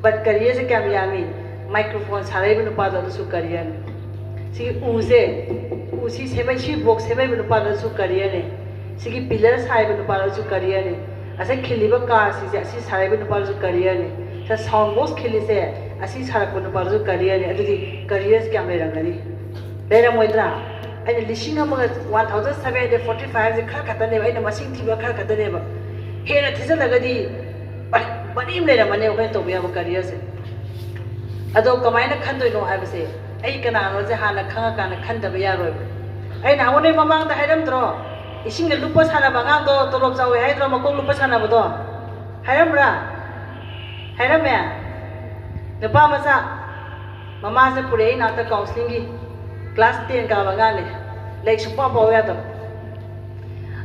But career ꯁꯦ ꯀꯌꯥꯝ ꯌꯥꯝꯃꯤ? Microphone ꯁꯥꯔꯛꯏꯕ ꯅꯨꯄꯥꯗꯣ ꯑꯗꯨꯁꯨ career ꯅꯤ꯫ ꯁꯤꯒꯤ ꯎꯁꯦ, ꯎ ꯁꯤ ꯁꯦꯝꯃꯛ-, ꯁꯤ box ꯁꯦꯝꯃꯛꯏꯕ ꯅꯨꯄꯥꯗꯨꯁꯨ career ꯅꯤ꯫ ꯁꯤꯒꯤ pillar ꯁꯥꯔꯤꯕ ꯅꯨꯄꯥꯗꯨꯁꯨ career ꯅꯤ꯫ ꯑꯁꯤ ꯈꯤꯜꯂꯤꯕ car ꯁꯤꯡꯁꯦ ꯑꯁꯤ ꯁꯥꯔꯛꯏꯕ ꯅꯨꯄꯥꯗꯨꯁꯨ career ꯅꯤ꯫ ꯁꯤ sound box ꯈꯤꯜꯂꯤꯁꯦ ꯑꯁꯤ ꯁꯥꯔꯛꯄ ꯅꯨꯄꯥꯗꯨꯁꯨ career ꯅꯤ꯫ ꯑꯗꯨꯗꯤ career ꯁꯦ ꯀꯌꯥꯝ ꯂꯩꯔꯝꯒꯅꯤ? ꯂꯩꯔꯝꯃꯣꯏꯗ꯭ꯔꯥ? ꯑꯩꯅ ꯂꯤꯁꯤꯡ ꯑꯃꯒ, one thousand seven hundred forty five ꯁꯦ ꯈꯔ ꯈꯛꯇꯅꯦꯕ, ꯑꯩꯅ ꯃꯁꯤꯡ ꯊꯤꯕ ꯈꯔ ꯈꯛꯇꯅꯦꯕ꯫ ꯍꯦꯟꯅ ꯊꯤꯖꯤꯜꯂꯒꯗꯤ ꯄꯔꯤ-, ꯄꯔꯤ ꯑꯃ ꯂꯩꯔꯝꯃꯅꯦꯕ ꯑꯩꯈꯣꯏꯅ ꯇꯧꯕ ꯌꯥꯕ career ꯁꯦ꯫ ꯑꯗꯣ ꯀꯃꯥꯏꯅ ꯈꯟꯗꯣꯏꯅꯣ ꯍꯥꯏꯕꯁꯦ ꯑꯩ ꯀꯅꯥꯅꯣꯁꯦ ꯍꯥꯟꯅ ꯈꯪꯉꯀꯥꯟꯗ ꯈꯟꯗꯕ ꯌꯥꯔꯣꯏꯕ꯫ ꯑꯩꯅ ꯅꯉꯣꯟꯗ ꯃꯃꯥꯡꯗ ꯍꯥꯏꯔꯝꯗ꯭ꯔꯣ? ꯏꯁꯤꯡꯗ ꯂꯨꯞꯄ ꯁꯥꯟꯅꯕ ꯑꯉꯥꯡꯗꯣ ꯇꯣꯂꯣꯞ ꯆꯥꯎꯋꯦ ꯍꯥꯏꯗ꯭ꯔꯣ, ꯃꯀꯣꯛ ꯂꯨꯞꯄ ꯁꯥꯟꯅꯕꯗꯣ? ꯍꯥꯏꯔꯝꯕ꯭ꯔꯥ? ꯍꯥꯏꯔꯝꯃꯦ? ꯅꯨꯄꯥ ꯃꯆꯥ, ꯃꯃꯥꯁꯦ ꯄꯨꯔꯛꯑꯦ ꯏꯅꯥꯛꯇ counselling ꯒꯤ꯫ ꯀ꯭ꯂꯥꯁ ꯇꯦꯟ ꯀꯥꯕ ꯑꯉꯥꯡꯅꯤ꯫ ꯂꯥꯏꯔꯤꯛ ꯁꯨꯡꯄꯥ ꯄꯥꯎ ꯌꯥꯗꯕ꯫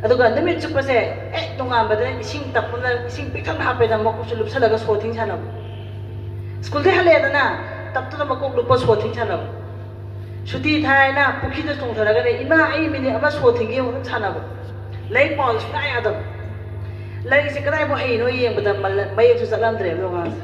ꯑꯗꯨꯒ ꯅꯨꯃꯤꯠ ꯆꯨꯞꯄꯁꯦ ꯍꯦꯛ ꯅꯣꯡꯉꯥꯟꯕꯗ ꯏꯁꯤꯡ ꯇꯞꯄꯅ, ꯏꯁꯤꯡ ꯄꯤꯛꯊꯟꯅ ꯍꯥꯞꯄꯦꯗꯅ, ꯃꯀꯣꯛꯁꯨ ꯂꯨꯞꯁꯜꯂꯒ ꯁꯣ ꯊꯤꯡ ꯁꯥꯟꯅꯕ꯫ ꯁ꯭ꯀꯨꯜꯗꯩ ꯍꯜꯂꯛꯑꯦꯗꯅ, ꯇꯞꯇꯨꯅ ꯃꯀꯣꯛ ꯂꯨꯞꯄ ꯁꯣ ꯊꯤꯡ ꯁꯥꯟꯅꯕ꯫ ꯁꯨꯇꯤ ꯊꯥꯏꯅ ꯄꯨꯈ꯭ꯔꯤꯗ ꯆꯣꯡꯊꯔꯒꯅꯦ, "ꯏꯃꯥ, ꯑꯩ ꯃꯤꯅꯤꯠ ꯑꯃ ꯁꯣ ꯊꯤꯡꯒꯦ" ꯑꯃꯨꯛ ꯑꯗꯨꯝ ꯁꯥꯟꯅꯕ꯫ ꯂꯥꯏꯔꯤꯛ ꯄꯥꯎ ꯁꯨꯡꯌꯥ ꯌꯥꯗꯕ꯫ ꯂꯥꯏꯔꯤꯛꯁꯦ ꯀꯗꯥꯏꯐꯥꯎ ꯍꯩꯅꯣ ꯌꯦꯡꯕꯗ ꯃꯜꯂ-, ꯃꯌꯦꯛꯁꯨ ꯆꯠꯂꯝꯗ꯭ꯔꯦꯕ ꯑꯉꯥꯡꯁꯦ꯫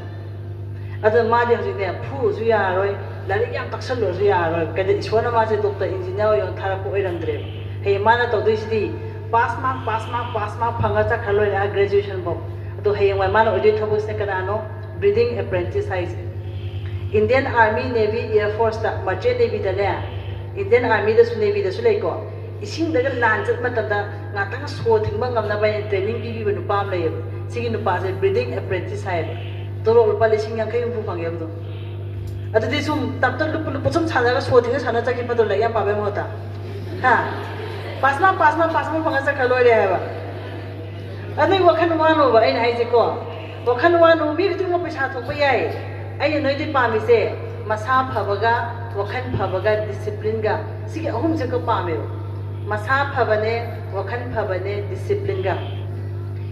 ꯑꯗꯨꯅ ꯃꯥꯗꯤ ꯍꯧꯖꯤꯛꯅꯦ, ꯐꯨꯔꯁꯨ ꯌꯥꯔꯣꯏ, ꯂꯥꯏꯔꯤꯛ ꯌꯥꯝ ꯇꯥꯛꯁꯜꯂꯨꯔꯁꯨ ꯌꯥꯔꯣꯏ꯫ ꯀꯩꯗ ꯏꯁꯣꯔꯅ ꯃꯥꯁꯦ ꯗꯣꯛꯇꯔ, ꯏꯟꯖꯤꯅꯤꯌꯥꯔ ꯑꯣꯏꯌꯣꯅ ꯊꯥꯔꯛꯄ ꯑꯣꯏꯔꯝꯗ꯭ꯔꯦꯕ꯫ ꯍꯌꯦꯡ ꯃꯥꯅ ꯇꯧꯗꯣꯏꯁꯤꯗꯤ pass mark, pass mark, pass mark ꯐꯪꯉ ꯆꯠꯈ꯭ꯔ ꯂꯣꯏꯔꯦ, ꯑꯥ, ꯒ꯭ꯔꯦꯖꯨꯑꯦꯁꯟ ꯐꯥꯎ꯫ ꯑꯗꯣ ꯍꯌꯦꯡꯋꯥꯏ ꯃꯥꯅ ꯑꯣꯏꯗꯣꯏ ꯊꯕꯛꯁꯤꯅ ꯀꯅꯥꯅꯣ? ꯕ꯭ꯔꯤꯗꯤꯡ ꯑꯦꯄ꯭ꯔꯦꯟꯇꯤꯁ ꯍꯥꯏꯁꯦ꯫ Indian army, navy, air force, merchant ꯅꯦꯚꯤꯗꯅꯦ, ꯏꯟꯗꯤꯌꯟ ꯑꯥꯔꯃꯤꯗꯁꯨ, ꯅꯦꯚꯤꯗꯁꯨ ꯂꯩꯀꯣ, ꯏꯁꯤꯡꯗꯒ ꯂꯥꯟ ꯆꯠꯄ ꯃꯇꯝꯗ ꯉꯥꯛꯇꯪ ꯁꯣ ꯊꯤꯡꯕ ꯉꯝꯅꯕ ꯍꯥꯏꯅ ꯇ꯭ꯔꯦꯅꯤꯡ ꯄꯤꯕꯤꯕ ꯅꯨꯄꯥ ꯑꯃ ꯂꯩꯌꯦꯕ꯫ ꯁꯤꯒꯤ ꯅꯨꯄꯥꯁꯦ ꯕ꯭ꯔꯤꯗꯤꯡ ꯑꯦꯄ꯭ꯔꯦꯟꯇꯤꯁ ꯍꯥꯏꯌꯦꯕ꯫ ꯇꯣꯂꯣꯞ ꯂꯨꯄꯥ ꯂꯤꯁꯤꯡ ꯌꯥꯡꯈꯩ ꯍꯨꯝꯐꯨ ꯐꯪꯉꯦꯕ ꯑꯗꯨꯝ꯫ ꯑꯗꯨꯗꯤ ꯁꯨꯝ ꯇꯞꯇ ꯂꯨꯞꯄ ꯂꯨꯞꯄ ꯁꯨꯝ ꯁꯥꯟꯅꯔꯒ ꯁꯣ ꯊꯤꯡꯉ ꯁꯥꯟꯅ ꯆꯠꯈꯤ ꯐꯠꯇ꯭ꯔꯣ, ꯂꯥꯏꯔꯤꯛ ꯌꯥꯝ ꯄꯥꯕꯩ ꯃꯍꯨꯠꯇ? ꯍꯥ? Pass mark, pass mark, pass mark ꯐꯪꯉ ꯆꯠꯈ꯭ꯔ ꯂꯣꯏꯔꯦ ꯍꯥꯏꯕ꯫ ꯑꯗꯨꯒꯤ ꯋꯥꯈꯜ ꯋꯥꯅꯣꯕ ꯑꯩꯅ ꯍꯥꯏꯁꯦꯀꯣ꯫ ꯋꯥꯈꯜ ꯋꯥꯅꯨ, ꯃꯤ ꯈꯨꯗꯤꯡꯃꯛ ꯄꯩꯁꯥ ꯊꯣꯛꯄ ꯌꯥꯏ꯫ ꯑꯩꯅ ꯅꯣꯏꯗꯤ ꯄꯥꯝꯃꯤꯁꯦ ꯃꯁꯥ ꯐꯕꯒ, ꯋꯥꯈꯜ ꯐꯕꯒ, ꯗꯤꯁꯤꯄ꯭ꯂꯤꯟꯒ, ꯁꯤꯒꯤ ꯑꯍꯨꯝꯁꯦ ꯈꯛ ꯄꯥꯝꯃꯦꯕ꯫ ꯃꯁꯥ ꯐꯕꯅꯦ, ꯋꯥꯈꯜ ꯐꯕꯅꯦ, ꯗꯤꯁꯤꯄ꯭ꯂꯤꯟꯒ꯫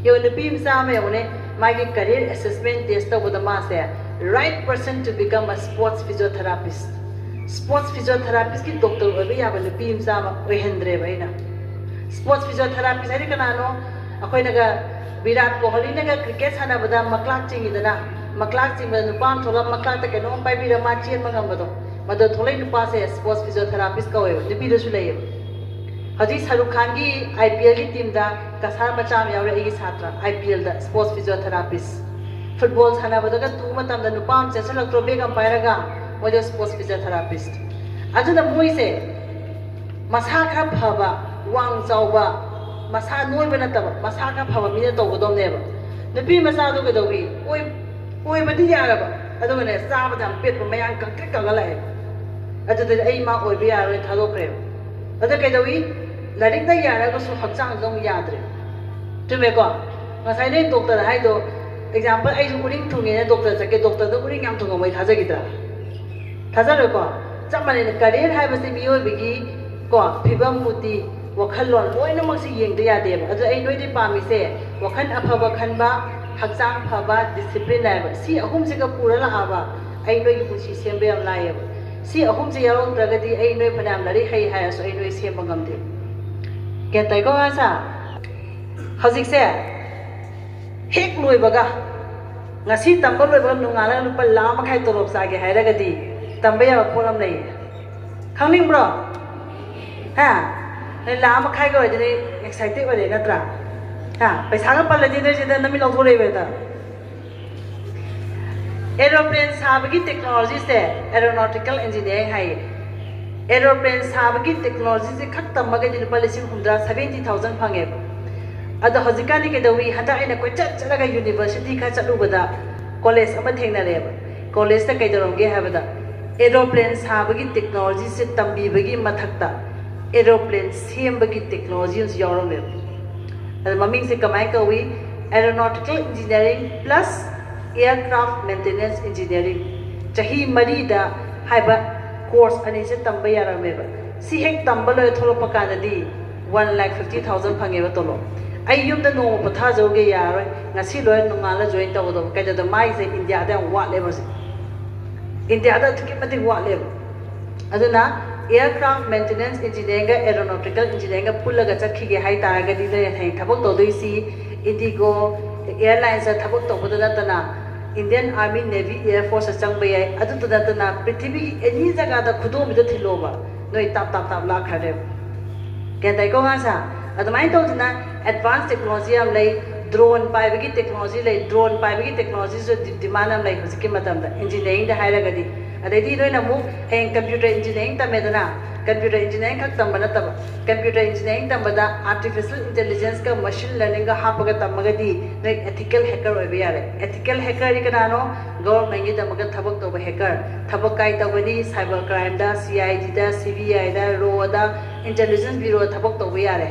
ꯌꯦꯡꯉꯣ, ꯅꯨꯄꯤ ꯃꯆꯥ ꯑꯃ ꯌꯦꯡꯉꯨꯅꯦ, ꯃꯥꯒꯤ career assessment test ꯇꯧꯕꯗ ꯃꯥꯁꯦ right person to become a sports physiotherapist, sports physiotherapist ꯀꯤ ꯗꯣꯛꯇꯔ ꯑꯣꯏꯕ ꯌꯥꯕ ꯅꯨꯄꯤ ꯃꯆꯥ ꯑꯃ ꯑꯣꯏꯍꯟꯗ꯭ꯔꯦꯕ ꯑꯩꯅ꯫ Sports physiotherapist ꯍꯥꯏꯗꯤ ꯀꯅꯥꯅꯣ? ꯑꯩꯈꯣꯏꯅꯒ ꯚꯤꯔꯥꯠ ꯀꯣꯍꯂꯤꯅꯒ ꯀ꯭ꯔꯤꯀꯦꯠ ꯁꯥꯟꯅꯕꯗ ꯃꯀ꯭ꯂꯥꯛ ꯆꯤꯡꯉꯤꯗꯅ, ꯃꯀ꯭ꯂꯥꯛ ꯆꯤꯡꯕꯗ ꯅꯨꯄꯥ ꯑꯃ ꯊꯣꯛꯂꯛꯑ ꯃꯀ꯭ꯂꯥꯛꯇ ꯀꯩꯅꯣꯝ ꯄꯥꯏꯕꯤꯔ ꯃꯥ ꯆꯦꯟꯕ ꯉꯝꯕꯗꯣ, ꯃꯗꯨ ꯊꯣꯛꯂꯛꯏ ꯅꯨꯄꯥꯁꯦ sports physiotherapist ꯀꯧꯋꯦꯕ, ꯅꯨꯄꯤꯗꯁꯨ ꯂꯩꯌꯦꯕ꯫ ꯍꯧꯖꯤꯛ ꯁꯥꯔꯨꯈ ꯈꯥꯟꯒꯤ IPL ꯒꯤ team ꯗ ꯀꯁꯥꯔ ꯃꯆꯥ ꯑꯃ ꯌꯥꯎꯔꯦ, ꯑꯩꯒꯤ ꯁꯥꯇ꯭ꯔ, IPL ꯗ sports physiotherapist꯫ Football ꯁꯥꯟꯅꯕꯗꯒ ꯇꯨꯕ ꯃꯇꯝꯗ ꯅꯨꯄꯥ ꯑꯃ ꯆꯦꯟꯁꯤꯜꯂꯛꯇ꯭ꯔꯣ bag ꯑꯃ ꯄꯥꯏꯔꯒ, ꯃꯣꯏꯗ sports physiotherapist꯫ ꯑꯗꯨꯅ ꯃꯣꯏꯁꯦ ꯃꯁꯥ ꯈꯔ ꯐꯕ, ꯋꯥꯡ ꯆꯥꯎꯕ, ꯃꯁꯥ ꯅꯣꯏꯕ ꯅꯠꯇꯕ, ꯃꯁꯥ ꯈꯔ ꯐꯕ ꯃꯤꯅ ꯇꯧꯒꯗꯧꯅꯦꯕ꯫ ꯅꯨꯄꯤ ꯃꯆꯥꯗꯣ ꯀꯩꯗꯧꯏ? ꯑꯣꯏ-, ꯑꯣꯏꯕꯗꯤ ꯌꯥꯔꯕ, ꯑꯗꯨꯒꯅꯦ, ꯆꯥꯕꯗ ꯌꯥꯝ ꯄꯦꯠꯄ, ꯃꯌꯥꯡ ꯀꯪꯇ꯭ꯔꯤꯛ ꯀꯪꯉ ꯂꯥꯛꯑꯦ꯫ ꯑꯗꯨꯗꯗꯤ ꯑꯩ ꯃꯥ ꯑꯣꯏꯕ ꯌꯥꯔꯣꯏ, ꯊꯥꯗꯣꯛꯈ꯭ꯔꯦꯕ꯫ ꯑꯗ ꯀꯩꯗꯧꯏ? ꯂꯥꯏꯔꯤꯛꯅ ꯌꯥꯔꯒꯁꯨ ꯍꯛꯆꯥꯡꯗ ꯑꯃꯨꯛ ꯌꯥꯗ꯭ꯔꯦ꯫ ꯆꯨꯝꯃꯦꯀꯣ? ꯉꯁꯥꯏ ꯅꯣꯏ ꯗꯣꯛꯇꯔ ꯍꯥꯏꯗꯣ, example, ꯑꯩꯁꯨ ꯎꯔꯤꯡ ꯊꯨꯡꯉꯦꯅ ꯗꯣꯛꯇꯔ ꯆꯠꯀꯦ, ꯗꯣꯛꯇꯔꯗ ꯎꯔꯤꯡ ꯌꯥꯝ ꯊꯨꯡꯉꯝꯃꯣꯏ ꯊꯥꯖꯈꯤꯗ꯭ꯔꯥ? ꯊꯥꯖꯔꯣꯏꯀꯣ? ꯆꯞ ꯃꯥꯟꯅꯩꯅ ꯀꯔꯤꯌꯔ ꯍꯥꯏꯕꯁꯤ ꯃꯤꯑꯣꯏꯕꯒꯤ ꯀꯣ ꯐꯤꯕꯝ ꯃꯨꯇꯤ ꯋꯥꯈꯜꯂꯣꯟ ꯂꯣꯏꯅꯃꯛꯁꯤ ꯌꯦꯡꯗ ꯌꯥꯗꯦꯕ꯫ ꯑꯗꯨ ꯑꯩ ꯅꯣꯏꯗꯤ ꯄꯥꯝꯃꯤꯁꯦ ꯋꯥꯈꯜ ꯑꯐꯕ ꯈꯟꯕ, ꯍꯛꯆꯥꯡ ꯐꯕ, ꯗꯤꯁꯤꯄ꯭ꯂꯤꯟ ꯍꯥꯏꯕ ꯁꯤ ꯑꯍꯨꯝꯁꯤꯒ ꯄꯨꯔ ꯂꯥꯛꯑꯕ ꯑꯩ ꯅꯣꯏꯒꯤ ꯄꯨꯟꯁꯤ ꯁꯦꯝꯕ ꯌꯥꯝ ꯂꯥꯏꯌꯦꯕ꯫ ꯁꯤ ꯑꯍꯨꯝꯁꯤ ꯌꯥꯎꯔꯛꯇ꯭ꯔꯒꯗꯤ ꯑꯩ ꯅꯣꯏ ꯐꯅꯌꯥꯝ ꯂꯥꯏꯔꯤꯛ ꯍꯩ ꯍꯥꯏꯔꯁꯨ ꯑꯩ ꯅꯣꯏ ꯁꯦꯝꯕ ꯉꯝꯗꯦ꯫ ꯒ꯭ꯌꯥꯟ ꯇꯥꯏꯀꯣ ꯑꯉꯥꯡꯁꯥ? ꯍꯧꯖꯤꯛꯁꯦ ꯍꯦꯛ ꯂꯣꯏꯕꯒ, ꯉꯁꯤ ꯇꯝꯕ ꯂꯣꯏꯕꯒ ꯅꯣꯡꯉꯥꯜꯂꯒ ꯂꯨꯄꯥ ꯂꯥꯈ ꯃꯈꯥꯏ ꯇꯣꯂꯣꯞ ꯆꯥꯒꯦ ꯍꯥꯏꯔꯒꯗꯤ ꯇꯝꯕ ꯌꯥꯕ ꯄꯣꯠ ꯑꯃ ꯂꯩꯌꯦ꯫ ꯈꯪꯅꯤꯡꯕ꯭ꯔꯣ? ꯍꯥ? ꯅꯣꯏ ꯂꯥꯈ ꯃꯈꯥꯏꯒ ꯑꯣꯏꯔꯗꯤ ꯅꯣꯏ ꯑꯦꯛꯁꯥꯏꯇꯦꯗ ꯑꯣꯏꯔꯦ ꯅꯠꯇ꯭ꯔꯥ? ꯍꯥ? ꯄꯩꯁꯥꯒ ꯄꯜꯂꯗꯤ ꯅꯣꯏꯁꯤꯗ ꯅꯃꯤꯠ ꯂꯧꯊꯣꯔꯛꯏꯕ ꯍꯦꯛꯇ꯫ ꯑꯦꯔꯣꯄ꯭ꯂꯦꯟ ꯁꯥꯕꯒꯤ ꯇꯦꯛꯅꯣꯂꯣꯖꯤꯁꯦ ꯑꯦꯔꯣꯅꯣꯇꯤꯀꯦꯜ ꯏꯟꯖꯤꯅꯤꯌꯥꯔꯤꯡ ꯍꯥꯏꯌꯦ꯫ ꯑꯦꯔꯣꯄ꯭ꯂꯦꯟ ꯁꯥꯕꯒꯤ ꯇꯦꯛꯅꯣꯂꯣꯖꯤꯁꯦ ꯈꯛ ꯇꯝꯃꯒꯗꯤ ꯂꯨꯄꯥ ꯂꯤꯁꯤꯡ ꯍꯨꯝꯗ꯭ꯔꯥ, ꯁꯚꯦꯟꯇꯤ ꯊꯥꯎꯖꯟ ꯐꯪꯉꯦꯕ꯫ ꯑꯗꯣ ꯍꯧꯖꯤꯛꯀꯥꯟꯗꯤ ꯀꯩꯗꯧꯏ? ꯍꯟꯗꯛ ꯑꯩꯅ ꯀꯣꯏꯆꯠ ꯆꯠꯂꯒ ꯌꯨꯅꯤꯚꯔꯁꯤꯇꯤ ꯈꯔ ꯆꯠꯂꯨꯕꯗ ꯀꯣꯂꯦꯖ ꯑꯃ ꯊꯦꯡꯅꯔꯦꯕ꯫ ꯀꯣꯂꯦꯖꯇ ꯀꯩꯗꯧꯔꯝꯒꯦ ꯍꯥꯏꯕꯗ ꯑꯦꯔꯣꯄ꯭ꯂꯦꯟ ꯁꯥꯕꯒꯤ ꯇꯦꯛꯅꯣꯂꯣꯖꯤꯁꯦ ꯇꯝꯕꯤꯕꯒꯤ ꯃꯊꯛꯇ ꯑꯦꯔꯣꯄ꯭ꯂꯦꯟ ꯁꯦꯝꯕꯒꯤ ꯇꯦꯛꯅꯣꯂꯣꯖꯤ ꯑꯃꯁꯨ ꯌꯥꯎꯔꯝꯃꯦꯕ꯫ ꯑꯗ ꯃꯃꯤꯡꯁꯦ ꯀꯃꯥꯏꯅ ꯀꯧꯏ? Aeronautical Engineering plus Aircraft Maintenance Engineering꯫ ꯆꯍꯤ ꯃꯔꯤꯗ ꯍꯥꯏꯕ ꯀꯣꯔꯁ ꯑꯅꯤꯁꯦ ꯇꯝꯕ ꯌꯥꯔꯝꯃꯦꯕ꯫ ꯁꯤ ꯍꯦꯛ ꯇꯝꯕ ꯂꯣꯏꯔ ꯊꯣꯛꯂꯛꯄ ꯀꯥꯟꯗꯗꯤ ꯋꯥꯟ ꯂꯥꯈ ꯐꯤꯐꯇꯤ ꯊꯥꯎꯖꯟ ꯐꯪꯉꯦꯕ ꯇꯣꯂꯣꯞ꯫ ꯑꯩ ꯌꯨꯝꯗ ꯅꯣꯡꯃ ꯄꯣꯊꯥꯖꯧꯒꯦ ꯌꯥꯔꯣꯏ, ꯉꯁꯤ ꯂꯣꯏꯔ ꯅꯣꯡꯉꯥꯜꯂ ꯖꯣꯏꯟ ꯇꯧꯒꯗꯧꯕ꯫ ꯀꯩꯗꯧꯗ? ꯃꯥꯏꯁꯦ ꯏꯟꯗꯤꯌꯥꯗ ꯌꯥꯝ ꯋꯥꯠꯂꯦꯕ ꯍꯧꯖꯤꯛ꯫ ꯏꯟꯗꯤꯌꯥꯗ ꯑꯗꯨꯛꯀꯤ ꯃꯇꯤꯛ ꯋꯥꯠꯂꯦꯕ꯫ ꯑꯗꯨꯅ Aircraft Maintenance Engineeringꯒ Aeronautical Engineeringꯒ ꯄꯨꯜꯂꯒ ꯆꯠꯈꯤꯒꯦ ꯍꯥꯏ ꯇꯥꯔꯒꯗꯤ ꯅꯣꯏ ꯍꯌꯦꯡ ꯊꯕꯛ ꯇꯧꯗꯣꯏꯁꯤ ꯏꯟꯗꯤꯒꯣ ꯑꯦꯌꯔꯂꯥꯏꯟꯁꯇ ꯊꯕꯛ ꯇꯧꯕꯗ ꯅꯠꯇꯅ Indian Army, Navy, Air Forceꯇ ꯆꯪꯕ ꯌꯥꯏ꯫ ꯑꯗꯨꯇ ꯅꯠꯇꯅ ꯄ꯭ꯔꯤꯊꯤꯕꯤꯒꯤ ꯑꯦꯅꯤ ꯖꯒꯥꯗ ꯈꯨꯗꯣꯝꯕꯤꯗ ꯊꯤꯜꯂꯣꯕ ꯅꯣꯏ ꯇꯥꯞ ꯇꯥꯞ ꯇꯥꯞ ꯂꯥꯛꯈ꯭ꯔꯅꯦꯕ꯫ ꯒ꯭ꯌꯥꯟ ꯇꯥꯏꯀꯣ ꯑꯉꯥꯡꯁꯥ? ꯑꯗꯨꯃꯥꯏꯅ ꯇꯧꯗꯅ ꯑꯦꯗꯚꯥꯟꯁ ꯇꯦꯛꯅꯣꯂꯣꯖꯤ ꯌꯥꯝ ꯂꯩ꯫ ꯗ꯭ꯔꯣꯟ ꯄꯥꯏꯕꯒꯤ ꯇꯦꯛꯅꯣꯂꯣꯖꯤ ꯂꯩ꯫ ꯗ꯭ꯔꯣꯟ ꯄꯥꯏꯕꯒꯤ ꯇꯦꯛꯅꯣꯂꯣꯖꯤꯁꯨ ꯗꯤ-, ꯗꯤꯃꯥꯟ ꯌꯥꯝ ꯂꯩ ꯍꯧꯖꯤꯛꯀꯤ ꯃꯇꯝꯗ ꯏꯟꯖꯤꯅꯤꯌꯥꯔꯤꯡꯗ ꯍꯥꯏꯔꯒꯗꯤ꯫ ꯑꯗꯩꯗꯤ ꯅꯣꯏꯅ ꯑꯃꯨꯛ ꯍꯌꯦꯡ ꯀꯝꯄ꯭ꯌꯨꯇꯔ ꯏꯟꯖꯤꯅꯤꯌꯥꯔꯤꯡ ꯇꯝꯃꯦꯗꯅ, ꯀꯝꯄ꯭ꯌꯨꯇꯔ ꯏꯟꯖꯤꯅꯤꯌꯥꯔꯤꯡ ꯈꯛ ꯇꯝꯕ ꯅꯠꯇꯕ, ꯀꯝꯄ꯭ꯌꯨꯇꯔ ꯏꯟꯖꯤꯅꯤꯌꯥꯔꯤꯡ ꯇꯝꯕꯗ ꯑꯥꯔꯇꯤꯐꯤꯁꯤꯌꯦꯜ ꯏꯟꯇꯦꯂꯤꯖꯦꯟꯁꯀ ꯃꯁꯤꯟ ꯂꯔꯅꯤꯡꯒ ꯍꯥꯞꯄꯒ ꯇꯝꯃꯒꯗꯤ ꯅꯣꯏ ꯑꯦꯊꯤꯀꯦꯜ ꯍꯦꯀꯔ ꯑꯣꯏꯕ ꯌꯥꯔꯦ꯫ ꯑꯦꯊꯤꯀꯦꯜ ꯍꯦꯀꯔꯗꯤ ꯀꯅꯥꯅꯣ? ꯒꯣꯚꯔꯟꯃꯦꯟꯒꯤꯗꯃꯛꯇ ꯊꯕꯛ ꯇꯧꯕ ꯍꯦꯀꯔ꯫ ꯊꯕꯛ ꯀꯥꯏ ꯇꯧꯒꯅꯤ? Cyber ꯀ꯭ꯔꯥꯏꯝꯗ, C I ꯗꯤꯗ, C B ꯑꯥꯏꯗ, ꯔꯣꯗ, ꯏꯟꯇꯦꯂꯤꯖꯦꯟꯁ ꯕ꯭ꯌꯨꯔꯣꯗ ꯊꯕꯛ ꯇꯧꯕ ꯌꯥꯔꯦ꯫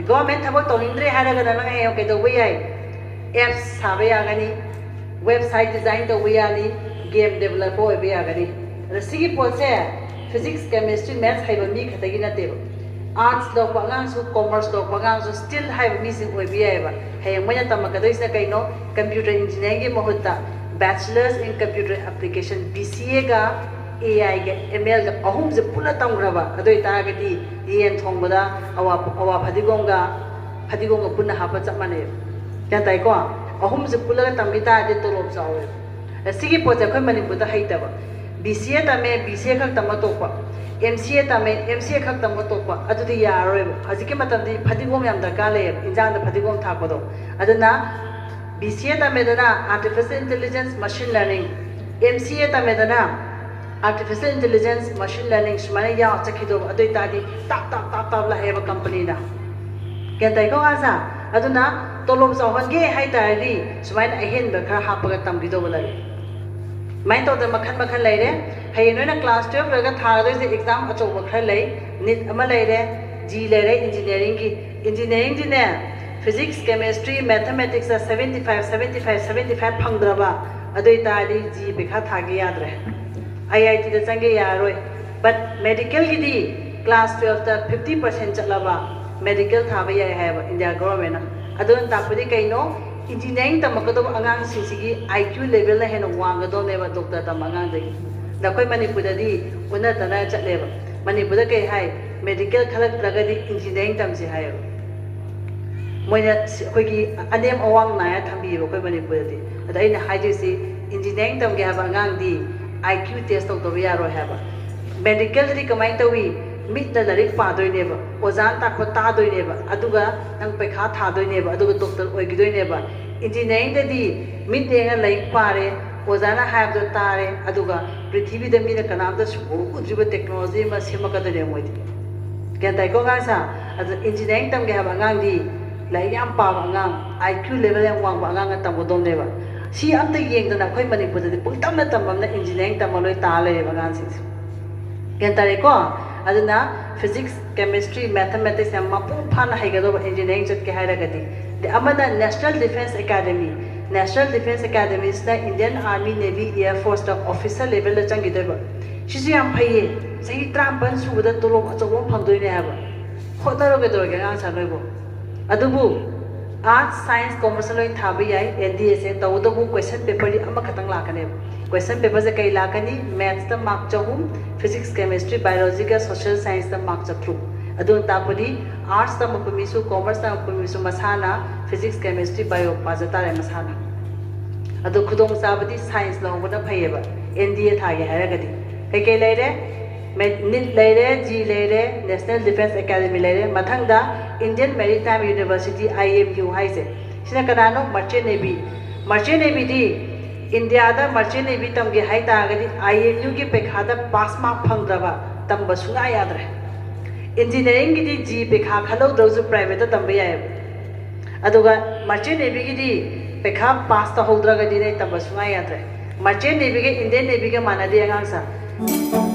ꯒꯣꯚꯔꯟꯃꯦꯟ ꯊꯕꯛ ꯇꯧꯅꯤꯡꯗ꯭ꯔꯦ ꯍꯥꯏꯔꯒꯅ ꯅꯪ ꯍꯌꯦꯡ ꯀꯩꯗꯧꯕ ꯌꯥꯏ? ꯑꯦꯞꯁ ꯁꯥꯕ ꯌꯥꯒꯅꯤ, ꯋꯦꯕꯁꯥꯏꯠ ꯗꯤꯖꯥꯏꯟ ꯇꯧꯕ ꯌꯥꯅꯤ, ꯒꯦꯝ ꯗꯦꯕꯂꯞꯄꯔ ꯑꯣꯏꯕ ꯌꯥꯒꯅꯤ꯫ ꯑꯗ ꯁꯤꯒꯤ ꯄꯣꯠꯁꯦ Physics, chemistry, maths ꯍꯩꯕ ꯃꯤ ꯈꯛꯇꯒꯤ ꯅꯠꯇꯦꯕ꯫ Arts ꯂꯧꯕ ꯑꯉꯥꯡꯁꯨ, commerce ꯂꯧꯕ ꯑꯉꯥꯡꯁꯨ, still ꯍꯩꯕ ꯃꯤꯁꯤꯡ ꯑꯣꯏꯕ ꯌꯥꯏꯑꯕ꯫ ꯍꯌꯦꯡ ꯃꯣꯏꯅ ꯇꯝꯃꯛꯀꯗꯣꯏꯁꯤꯅ ꯀꯩꯅꯣ? Computer engineering ꯒꯤ ꯃꯍꯨꯠꯇ Bachelors in Computer Application, B C A ꯒ A I ꯒ M L ꯒ ꯑꯍꯨꯝꯁꯦ ꯄꯨꯟꯅ ꯇꯝꯈ꯭ꯔꯕ ꯑꯗꯨ ꯑꯣꯏꯇꯥꯔꯒꯗꯤ ꯌꯦꯟ ꯊꯣꯡꯕꯗ ꯑꯋꯥ ꯑꯋꯥ ꯐꯗꯤꯒꯣꯝꯒ ꯐꯗꯤꯒꯣꯝꯒ ꯄꯨꯟꯅ ꯍꯥꯞꯄ ꯆꯞ ꯃꯥꯟꯅꯩꯕ꯫ ꯒ꯭ꯌꯥꯟ ꯇꯥꯏꯀꯣ? ꯑꯍꯨꯝꯁꯦ ꯄꯨꯜꯂꯒ ꯇꯝꯈꯤ ꯇꯥꯔꯗꯤ ꯇꯣꯂꯣꯞ ꯆꯥꯎꯋꯦꯕ꯫ ꯁꯤꯒꯤ ꯄꯣꯠꯁꯦ ꯑꯩꯈꯣꯏ ꯃꯅꯤꯄꯨꯔꯗ ꯍꯩꯇꯕ꯫ B C A ꯇꯝꯃꯦ, B C A ꯈꯛ ꯇꯝꯃ ꯇꯣꯛꯄ, M C A ꯇꯝꯃꯦ, M C A ꯈꯛ ꯇꯝꯃ ꯇꯣꯛꯄ, ꯑꯗꯨꯗꯤ ꯌꯥꯔꯔꯣꯏꯕ꯫ ꯍꯧꯖꯤꯛꯀꯤ ꯃꯇꯝꯗꯤ ꯐꯗꯤꯒꯣꯝ ꯌꯥꯝ ꯗꯔꯀꯥꯔ ꯂꯩꯌꯦꯕ, ꯏꯟꯖꯥꯡꯗ ꯐꯗꯤꯒꯣꯝ ꯊꯥꯛꯄꯗꯣ꯫ ꯑꯗꯨꯅ B C A ꯇꯝꯃꯦꯗꯅ, Artificial Intelligence, Machine Learning, M C A ꯇꯝꯃꯦꯗꯅ, Artificial Intelligence, Machine Learning ꯁꯨꯃꯥꯏꯅ ꯌꯥꯎ ꯆꯠꯈꯤꯗꯧꯕ꯫ ꯑꯗꯨ ꯑꯣꯏꯇꯥꯔꯗꯤ ꯇꯥꯞ ꯇꯥꯞ ꯇꯥꯞ ꯇꯥꯞ ꯂꯥꯛꯑꯦꯕ ꯀꯝꯄꯅꯤꯅ꯫ ꯒ꯭ꯌꯥꯟ ꯇꯥꯏꯀꯣ ꯑꯉꯥꯡꯁꯥ? ꯑꯗꯨꯅ ꯇꯣꯂꯣꯞ ꯆꯥꯎꯍꯟꯒꯦ ꯍꯥꯏ ꯇꯥꯔꯗꯤ ꯁꯨꯃꯥꯏꯅ ꯑꯍꯦꯟꯕ ꯈꯔ ꯍꯥꯞꯄꯒ ꯇꯝꯈꯤꯗꯧꯕ ꯂꯩꯔꯦ꯫ ꯁꯨꯃꯥꯏꯅ ꯇꯧꯗꯅ ꯃꯈꯜ ꯃꯈꯜ ꯂꯩꯔꯦ꯫ ꯍꯌꯦꯡ ꯅꯣꯏꯅ class twelve ꯂꯣꯏꯔꯒ ꯊꯥꯒꯗꯣꯏꯁꯦ exam ꯑꯆꯧꯕ ꯈꯔ ꯂꯩ꯫ NEET ꯑꯃ ꯂꯩꯔꯦ, JEE ꯂꯩꯔꯦ, engineering ꯒꯤ꯫ Engineering ꯗꯤꯅꯦ, physics, chemistry, mathematics ꯇ seventy five, seventy five, seventy five ꯐꯪꯗ꯭ꯔꯕ, ꯑꯗꯨ ꯑꯣꯏꯇꯥꯔꯗꯤ JEE ꯄꯩꯈꯥ ꯊꯥꯒꯦ ꯌꯥꯗ꯭ꯔꯦ, IIT ꯗ ꯆꯪꯒꯦ ꯌꯥꯔꯔꯣꯏ꯫ But medical ꯒꯤꯗꯤ class twelve ꯇ fifty percent ꯆꯠꯂꯕ medical ꯊꯥꯕ ꯌꯥꯏ ꯍꯥꯏꯌꯦꯕ India government ꯅ꯫ ꯑꯗꯨꯅ ꯇꯥꯛꯄꯗꯤ ꯀꯩꯅꯣ? Engineering ꯇꯝꯃꯛꯀꯗꯧꯕ ꯑꯉꯥꯡꯁꯤꯡꯁꯤꯒꯤ IQ level ꯅ ꯍꯦꯟꯅ ꯋꯥꯡꯒꯗꯧꯅꯦꯕ doctor ꯇꯝꯕ ꯑꯉꯥꯡꯗꯒꯤ꯫ ꯑꯗ ꯑꯩꯈꯣꯏ ꯃꯅꯤꯄꯨꯔꯗꯗꯤ ꯑꯣꯟꯅ ꯇꯩꯅꯔ ꯆꯠꯂꯦꯕ꯫ ꯃꯅꯤꯄꯨꯔꯗ ꯀꯩ ꯍꯥꯏ? Medical ꯈꯜꯂꯛꯇ꯭ꯔꯒꯗꯤ engineering ꯇꯝꯁꯤ ꯍꯥꯏꯌꯦꯕ꯫ ꯃꯣꯏꯅ ꯁꯤ-, ꯑꯩꯈꯣꯏꯒꯤ ꯑꯅꯦꯝ ꯑꯋꯥꯡ ꯅꯥꯏꯔ ꯊꯝꯕꯤꯌꯦꯕ ꯑꯩꯈꯣꯏ ꯃꯅꯤꯄꯨꯔꯗꯗꯤ꯫ ꯑꯗ ꯑꯩꯅ ꯍꯥꯏꯗꯣꯏꯁꯤ, engineering ꯇꯝꯒꯦ ꯍꯥꯏꯕ ꯑꯉꯥꯡꯗꯤ IQ test ꯇꯧꯗꯕ ꯌꯥꯔꯣꯏ ꯍꯥꯏꯕ꯫ Medical ꯗꯗꯤ ꯀꯃꯥꯏꯅ ꯇꯧꯏ? ꯃꯤꯠꯅ ꯂꯥꯏꯔꯤꯛ ꯄꯥꯗꯣꯏꯅꯦꯕ, ꯑꯣꯖꯥꯅ ꯇꯥꯛꯄ ꯇꯥꯗꯣꯏꯅꯦꯕ, ꯑꯗꯨꯒ ꯅꯪ ꯄꯩꯈꯥ ꯊꯥꯗꯣꯏꯅꯦꯕ, ꯑꯗꯨꯒ doctor ꯑꯣꯏꯈꯤꯗꯣꯏꯅꯦꯕ꯫ Engineering ꯗꯗꯤ ꯃꯤꯠ ꯌꯦꯡꯉ ꯂꯥꯏꯔꯤꯛ ꯄꯥꯔꯦ, ꯑꯣꯖꯥꯅ ꯍꯥꯏꯕꯗꯣ ꯇꯥꯔꯦ, ꯑꯗꯨꯒ ꯄ꯭ꯔꯤꯊꯤꯕꯤꯗ ꯃꯤꯅ ꯀꯅꯥꯝꯇ ꯁꯨꯡꯎ ꯎꯗ꯭ꯔꯤꯕ technology ꯑꯃ ꯁꯦꯝꯃꯛꯀꯗꯣꯏꯅꯦꯕ ꯃꯣꯏꯗꯤ꯫ ꯒ꯭ꯌꯥꯟ ꯇꯥꯏꯀꯣ ꯑꯉꯥꯡꯁꯥ? ꯑꯗꯨ engineering ꯇꯝꯒꯦ ꯍꯥꯏꯕ ꯑꯉꯥꯡꯗꯤ ꯂꯥꯏꯔꯤꯛ ꯌꯥꯝ ꯄꯥꯕ ꯑꯉꯥꯡ, IQ level ꯌꯥꯝ ꯋꯥꯡꯕ ꯑꯉꯥꯡꯅ ꯇꯝꯒꯗꯧꯅꯦꯕ꯫ ꯁꯤ ꯑꯝꯇ ꯌꯦꯡꯗꯅ ꯑꯩꯈꯣꯏ ꯃꯅꯤꯄꯨꯔꯗꯗꯤ ꯄꯨꯡꯇꯝꯗ ꯇꯝꯕ ꯑꯃꯅ engineering ꯇꯝꯃ ꯂꯣꯏ ꯇꯥ ꯂꯩꯔꯦꯕ ꯑꯉꯥꯡꯁꯤꯡꯁꯦ꯫ ꯒ꯭ꯌꯥꯟ ꯇꯥꯔꯦꯀꯣ? ꯑꯗꯨꯅ physics, chemistry, mathematics ꯌꯥꯝ ꯃꯄꯨꯡ ꯐꯥꯅ ꯍꯩꯒꯗꯧꯕ engineering ꯆꯠꯀꯦ ꯍꯥꯏꯔꯒꯗꯤ꯫ ꯑꯗꯩ ꯑꯃꯅ National Defence Academy꯫ National Defence Academy ꯁꯤꯅ Indian Army, Navy, Air Force ꯇ officer level ꯗ ꯆꯪꯈꯤꯗꯣꯏꯕ꯫ ꯁꯤꯁꯨ ꯌꯥꯝ ꯐꯩꯌꯦ꯫ ꯆꯍꯤ ꯇꯔꯥꯃꯥꯄꯟ ꯁꯨꯕꯗ ꯇꯣꯂꯣꯞ ꯑꯆꯧꯕ ꯑꯃ ꯐꯪꯗꯣꯏꯅꯦ ꯍꯥꯏꯕ꯫ ꯍꯣꯠꯅꯔꯣ, ꯀꯩꯗꯧꯔꯒꯦ ꯑꯉꯥꯡ ꯁꯥ ꯅꯣꯏꯕꯨ? ꯑꯗꯨꯕꯨ ꯑꯥꯔꯠꯁ, ꯁꯥꯏꯟꯁ, ꯀꯣꯃꯔꯁ ꯂꯣꯏ ꯊꯥꯕ ꯌꯥꯏ ꯑꯦꯟ ꯗꯤ ꯑꯦꯁꯦ꯫ ꯇꯧꯕꯇꯕꯨ ꯀꯣꯏꯁꯟ ꯄꯦꯄꯔꯗꯤ ꯑꯃꯈꯛꯇꯪ ꯂꯥꯛꯀꯅꯦꯕ꯫ ꯀꯣꯏꯁꯟ ꯄꯦꯄꯔꯁꯦ ꯀꯩ ꯂꯥꯛꯀꯅꯤ? ꯃꯦꯠꯁꯇ ꯃꯥꯔꯛ ꯆꯍꯨꯝ, ꯐꯤꯖꯤꯛꯁ, ꯀꯦꯃꯤꯁꯇ꯭ꯔꯤ, ꯕꯥꯏꯑꯣꯂꯣꯖꯤꯒ ꯁꯣꯁꯤꯌꯦꯜ ꯁꯥꯏꯟꯁꯇ ꯃꯥꯔꯛ ꯆꯥꯇ꯭ꯔꯨꯛ꯫ ꯑꯗꯨꯅ ꯇꯥꯛꯄꯗꯤ ꯑꯥꯔꯠꯁ ꯇꯝꯃꯛꯄ ꯃꯤꯁꯨ, ꯀꯣꯃꯔꯁ ꯇꯝꯃꯛꯄ ꯃꯤꯁꯨ ꯃꯁꯥꯅ ꯐꯤꯖꯤꯛꯁ, ꯀꯦꯃꯤꯁꯇ꯭ꯔꯤ, ꯕꯥꯏꯑꯣ ꯄꯥꯖ ꯇꯥꯔꯦ ꯃꯁꯥꯅ꯫ ꯑꯗꯣ ꯈꯨꯗꯣꯡꯆꯥꯕꯗꯤ ꯁꯥꯏꯟꯁ ꯂꯧꯍꯧꯕꯅ ꯐꯩꯌꯦꯕ ꯑꯦꯟ ꯗꯤ ꯑꯦ ꯊꯥꯒꯦ ꯍꯥꯏꯔꯒꯗꯤ꯫ ꯀꯩꯀꯩ ꯂꯩꯔꯦ? ꯅꯤꯠ ꯂꯩꯔꯦ, ꯖꯤ ꯂꯩꯔꯦ, ꯅꯦꯁꯅꯦꯜ ꯗꯤꯐꯦꯟꯁ ꯑꯦꯀꯥꯗꯃꯤ ꯂꯩꯔꯦ, ꯃꯊꯪꯗ ꯏꯟꯗꯤꯌꯟ ꯃꯦꯔꯤꯇꯥꯏꯝ ꯌꯨꯅꯤꯚꯔꯁꯤꯇꯤ, ꯑꯥꯏ ꯑꯦꯝ ꯌꯨ ꯍꯥꯏꯁꯦ꯫ ꯁꯤꯅ ꯀꯅꯥꯅꯣ? ꯃꯔꯆꯦꯟ ꯅꯦꯚꯤ꯫ ꯃꯔꯆꯦꯟ ꯅꯦꯚꯤꯗꯤ ꯏꯟꯗꯤꯌꯥꯗ ꯃꯔꯆꯦꯟ ꯅꯦꯚꯤ ꯇꯝꯒꯦ ꯍꯥꯏ ꯇꯥꯔꯒꯗꯤ ꯑꯥꯏ ꯑꯦꯝ ꯌꯨꯒꯤ ꯄꯩꯈꯥꯗ ꯄꯥꯁ ꯃꯥꯔꯛ ꯐꯪꯗ꯭ꯔꯕ ꯇꯝꯕ ꯁꯨꯡꯌꯥ ꯌꯥꯗ꯭ꯔꯦ꯫ ꯏꯟꯖꯤꯅꯤꯌꯥꯔꯤꯡꯒꯤꯗꯤ ꯖꯤ ꯄꯩꯈꯥ ꯈꯜꯍꯧꯗ꯭ꯔꯁꯨ ꯄ꯭ꯔꯥꯏꯚꯦꯠꯇ ꯇꯝꯕ ꯌꯥꯏꯑꯕ꯫ ꯑꯗꯨꯒ ꯃꯔꯆꯦꯟ ꯅꯦꯚꯤꯒꯤꯗꯤ ꯄꯩꯈꯥ ꯄꯥꯁ ꯇꯧꯍꯧꯗ꯭ꯔꯒꯗꯤ ꯅꯣꯏ ꯇꯝꯕ ꯁꯨꯡꯌꯥ ꯌꯥꯗ꯭ꯔꯦ꯫ ꯃꯔꯆꯦꯟ ꯅꯦꯚꯤꯒ ꯏꯟꯗꯤꯌꯟ ꯅꯦꯚꯤꯒ ꯃꯥꯟꯅꯗꯦ ꯑꯉꯥꯡꯁꯦ꯫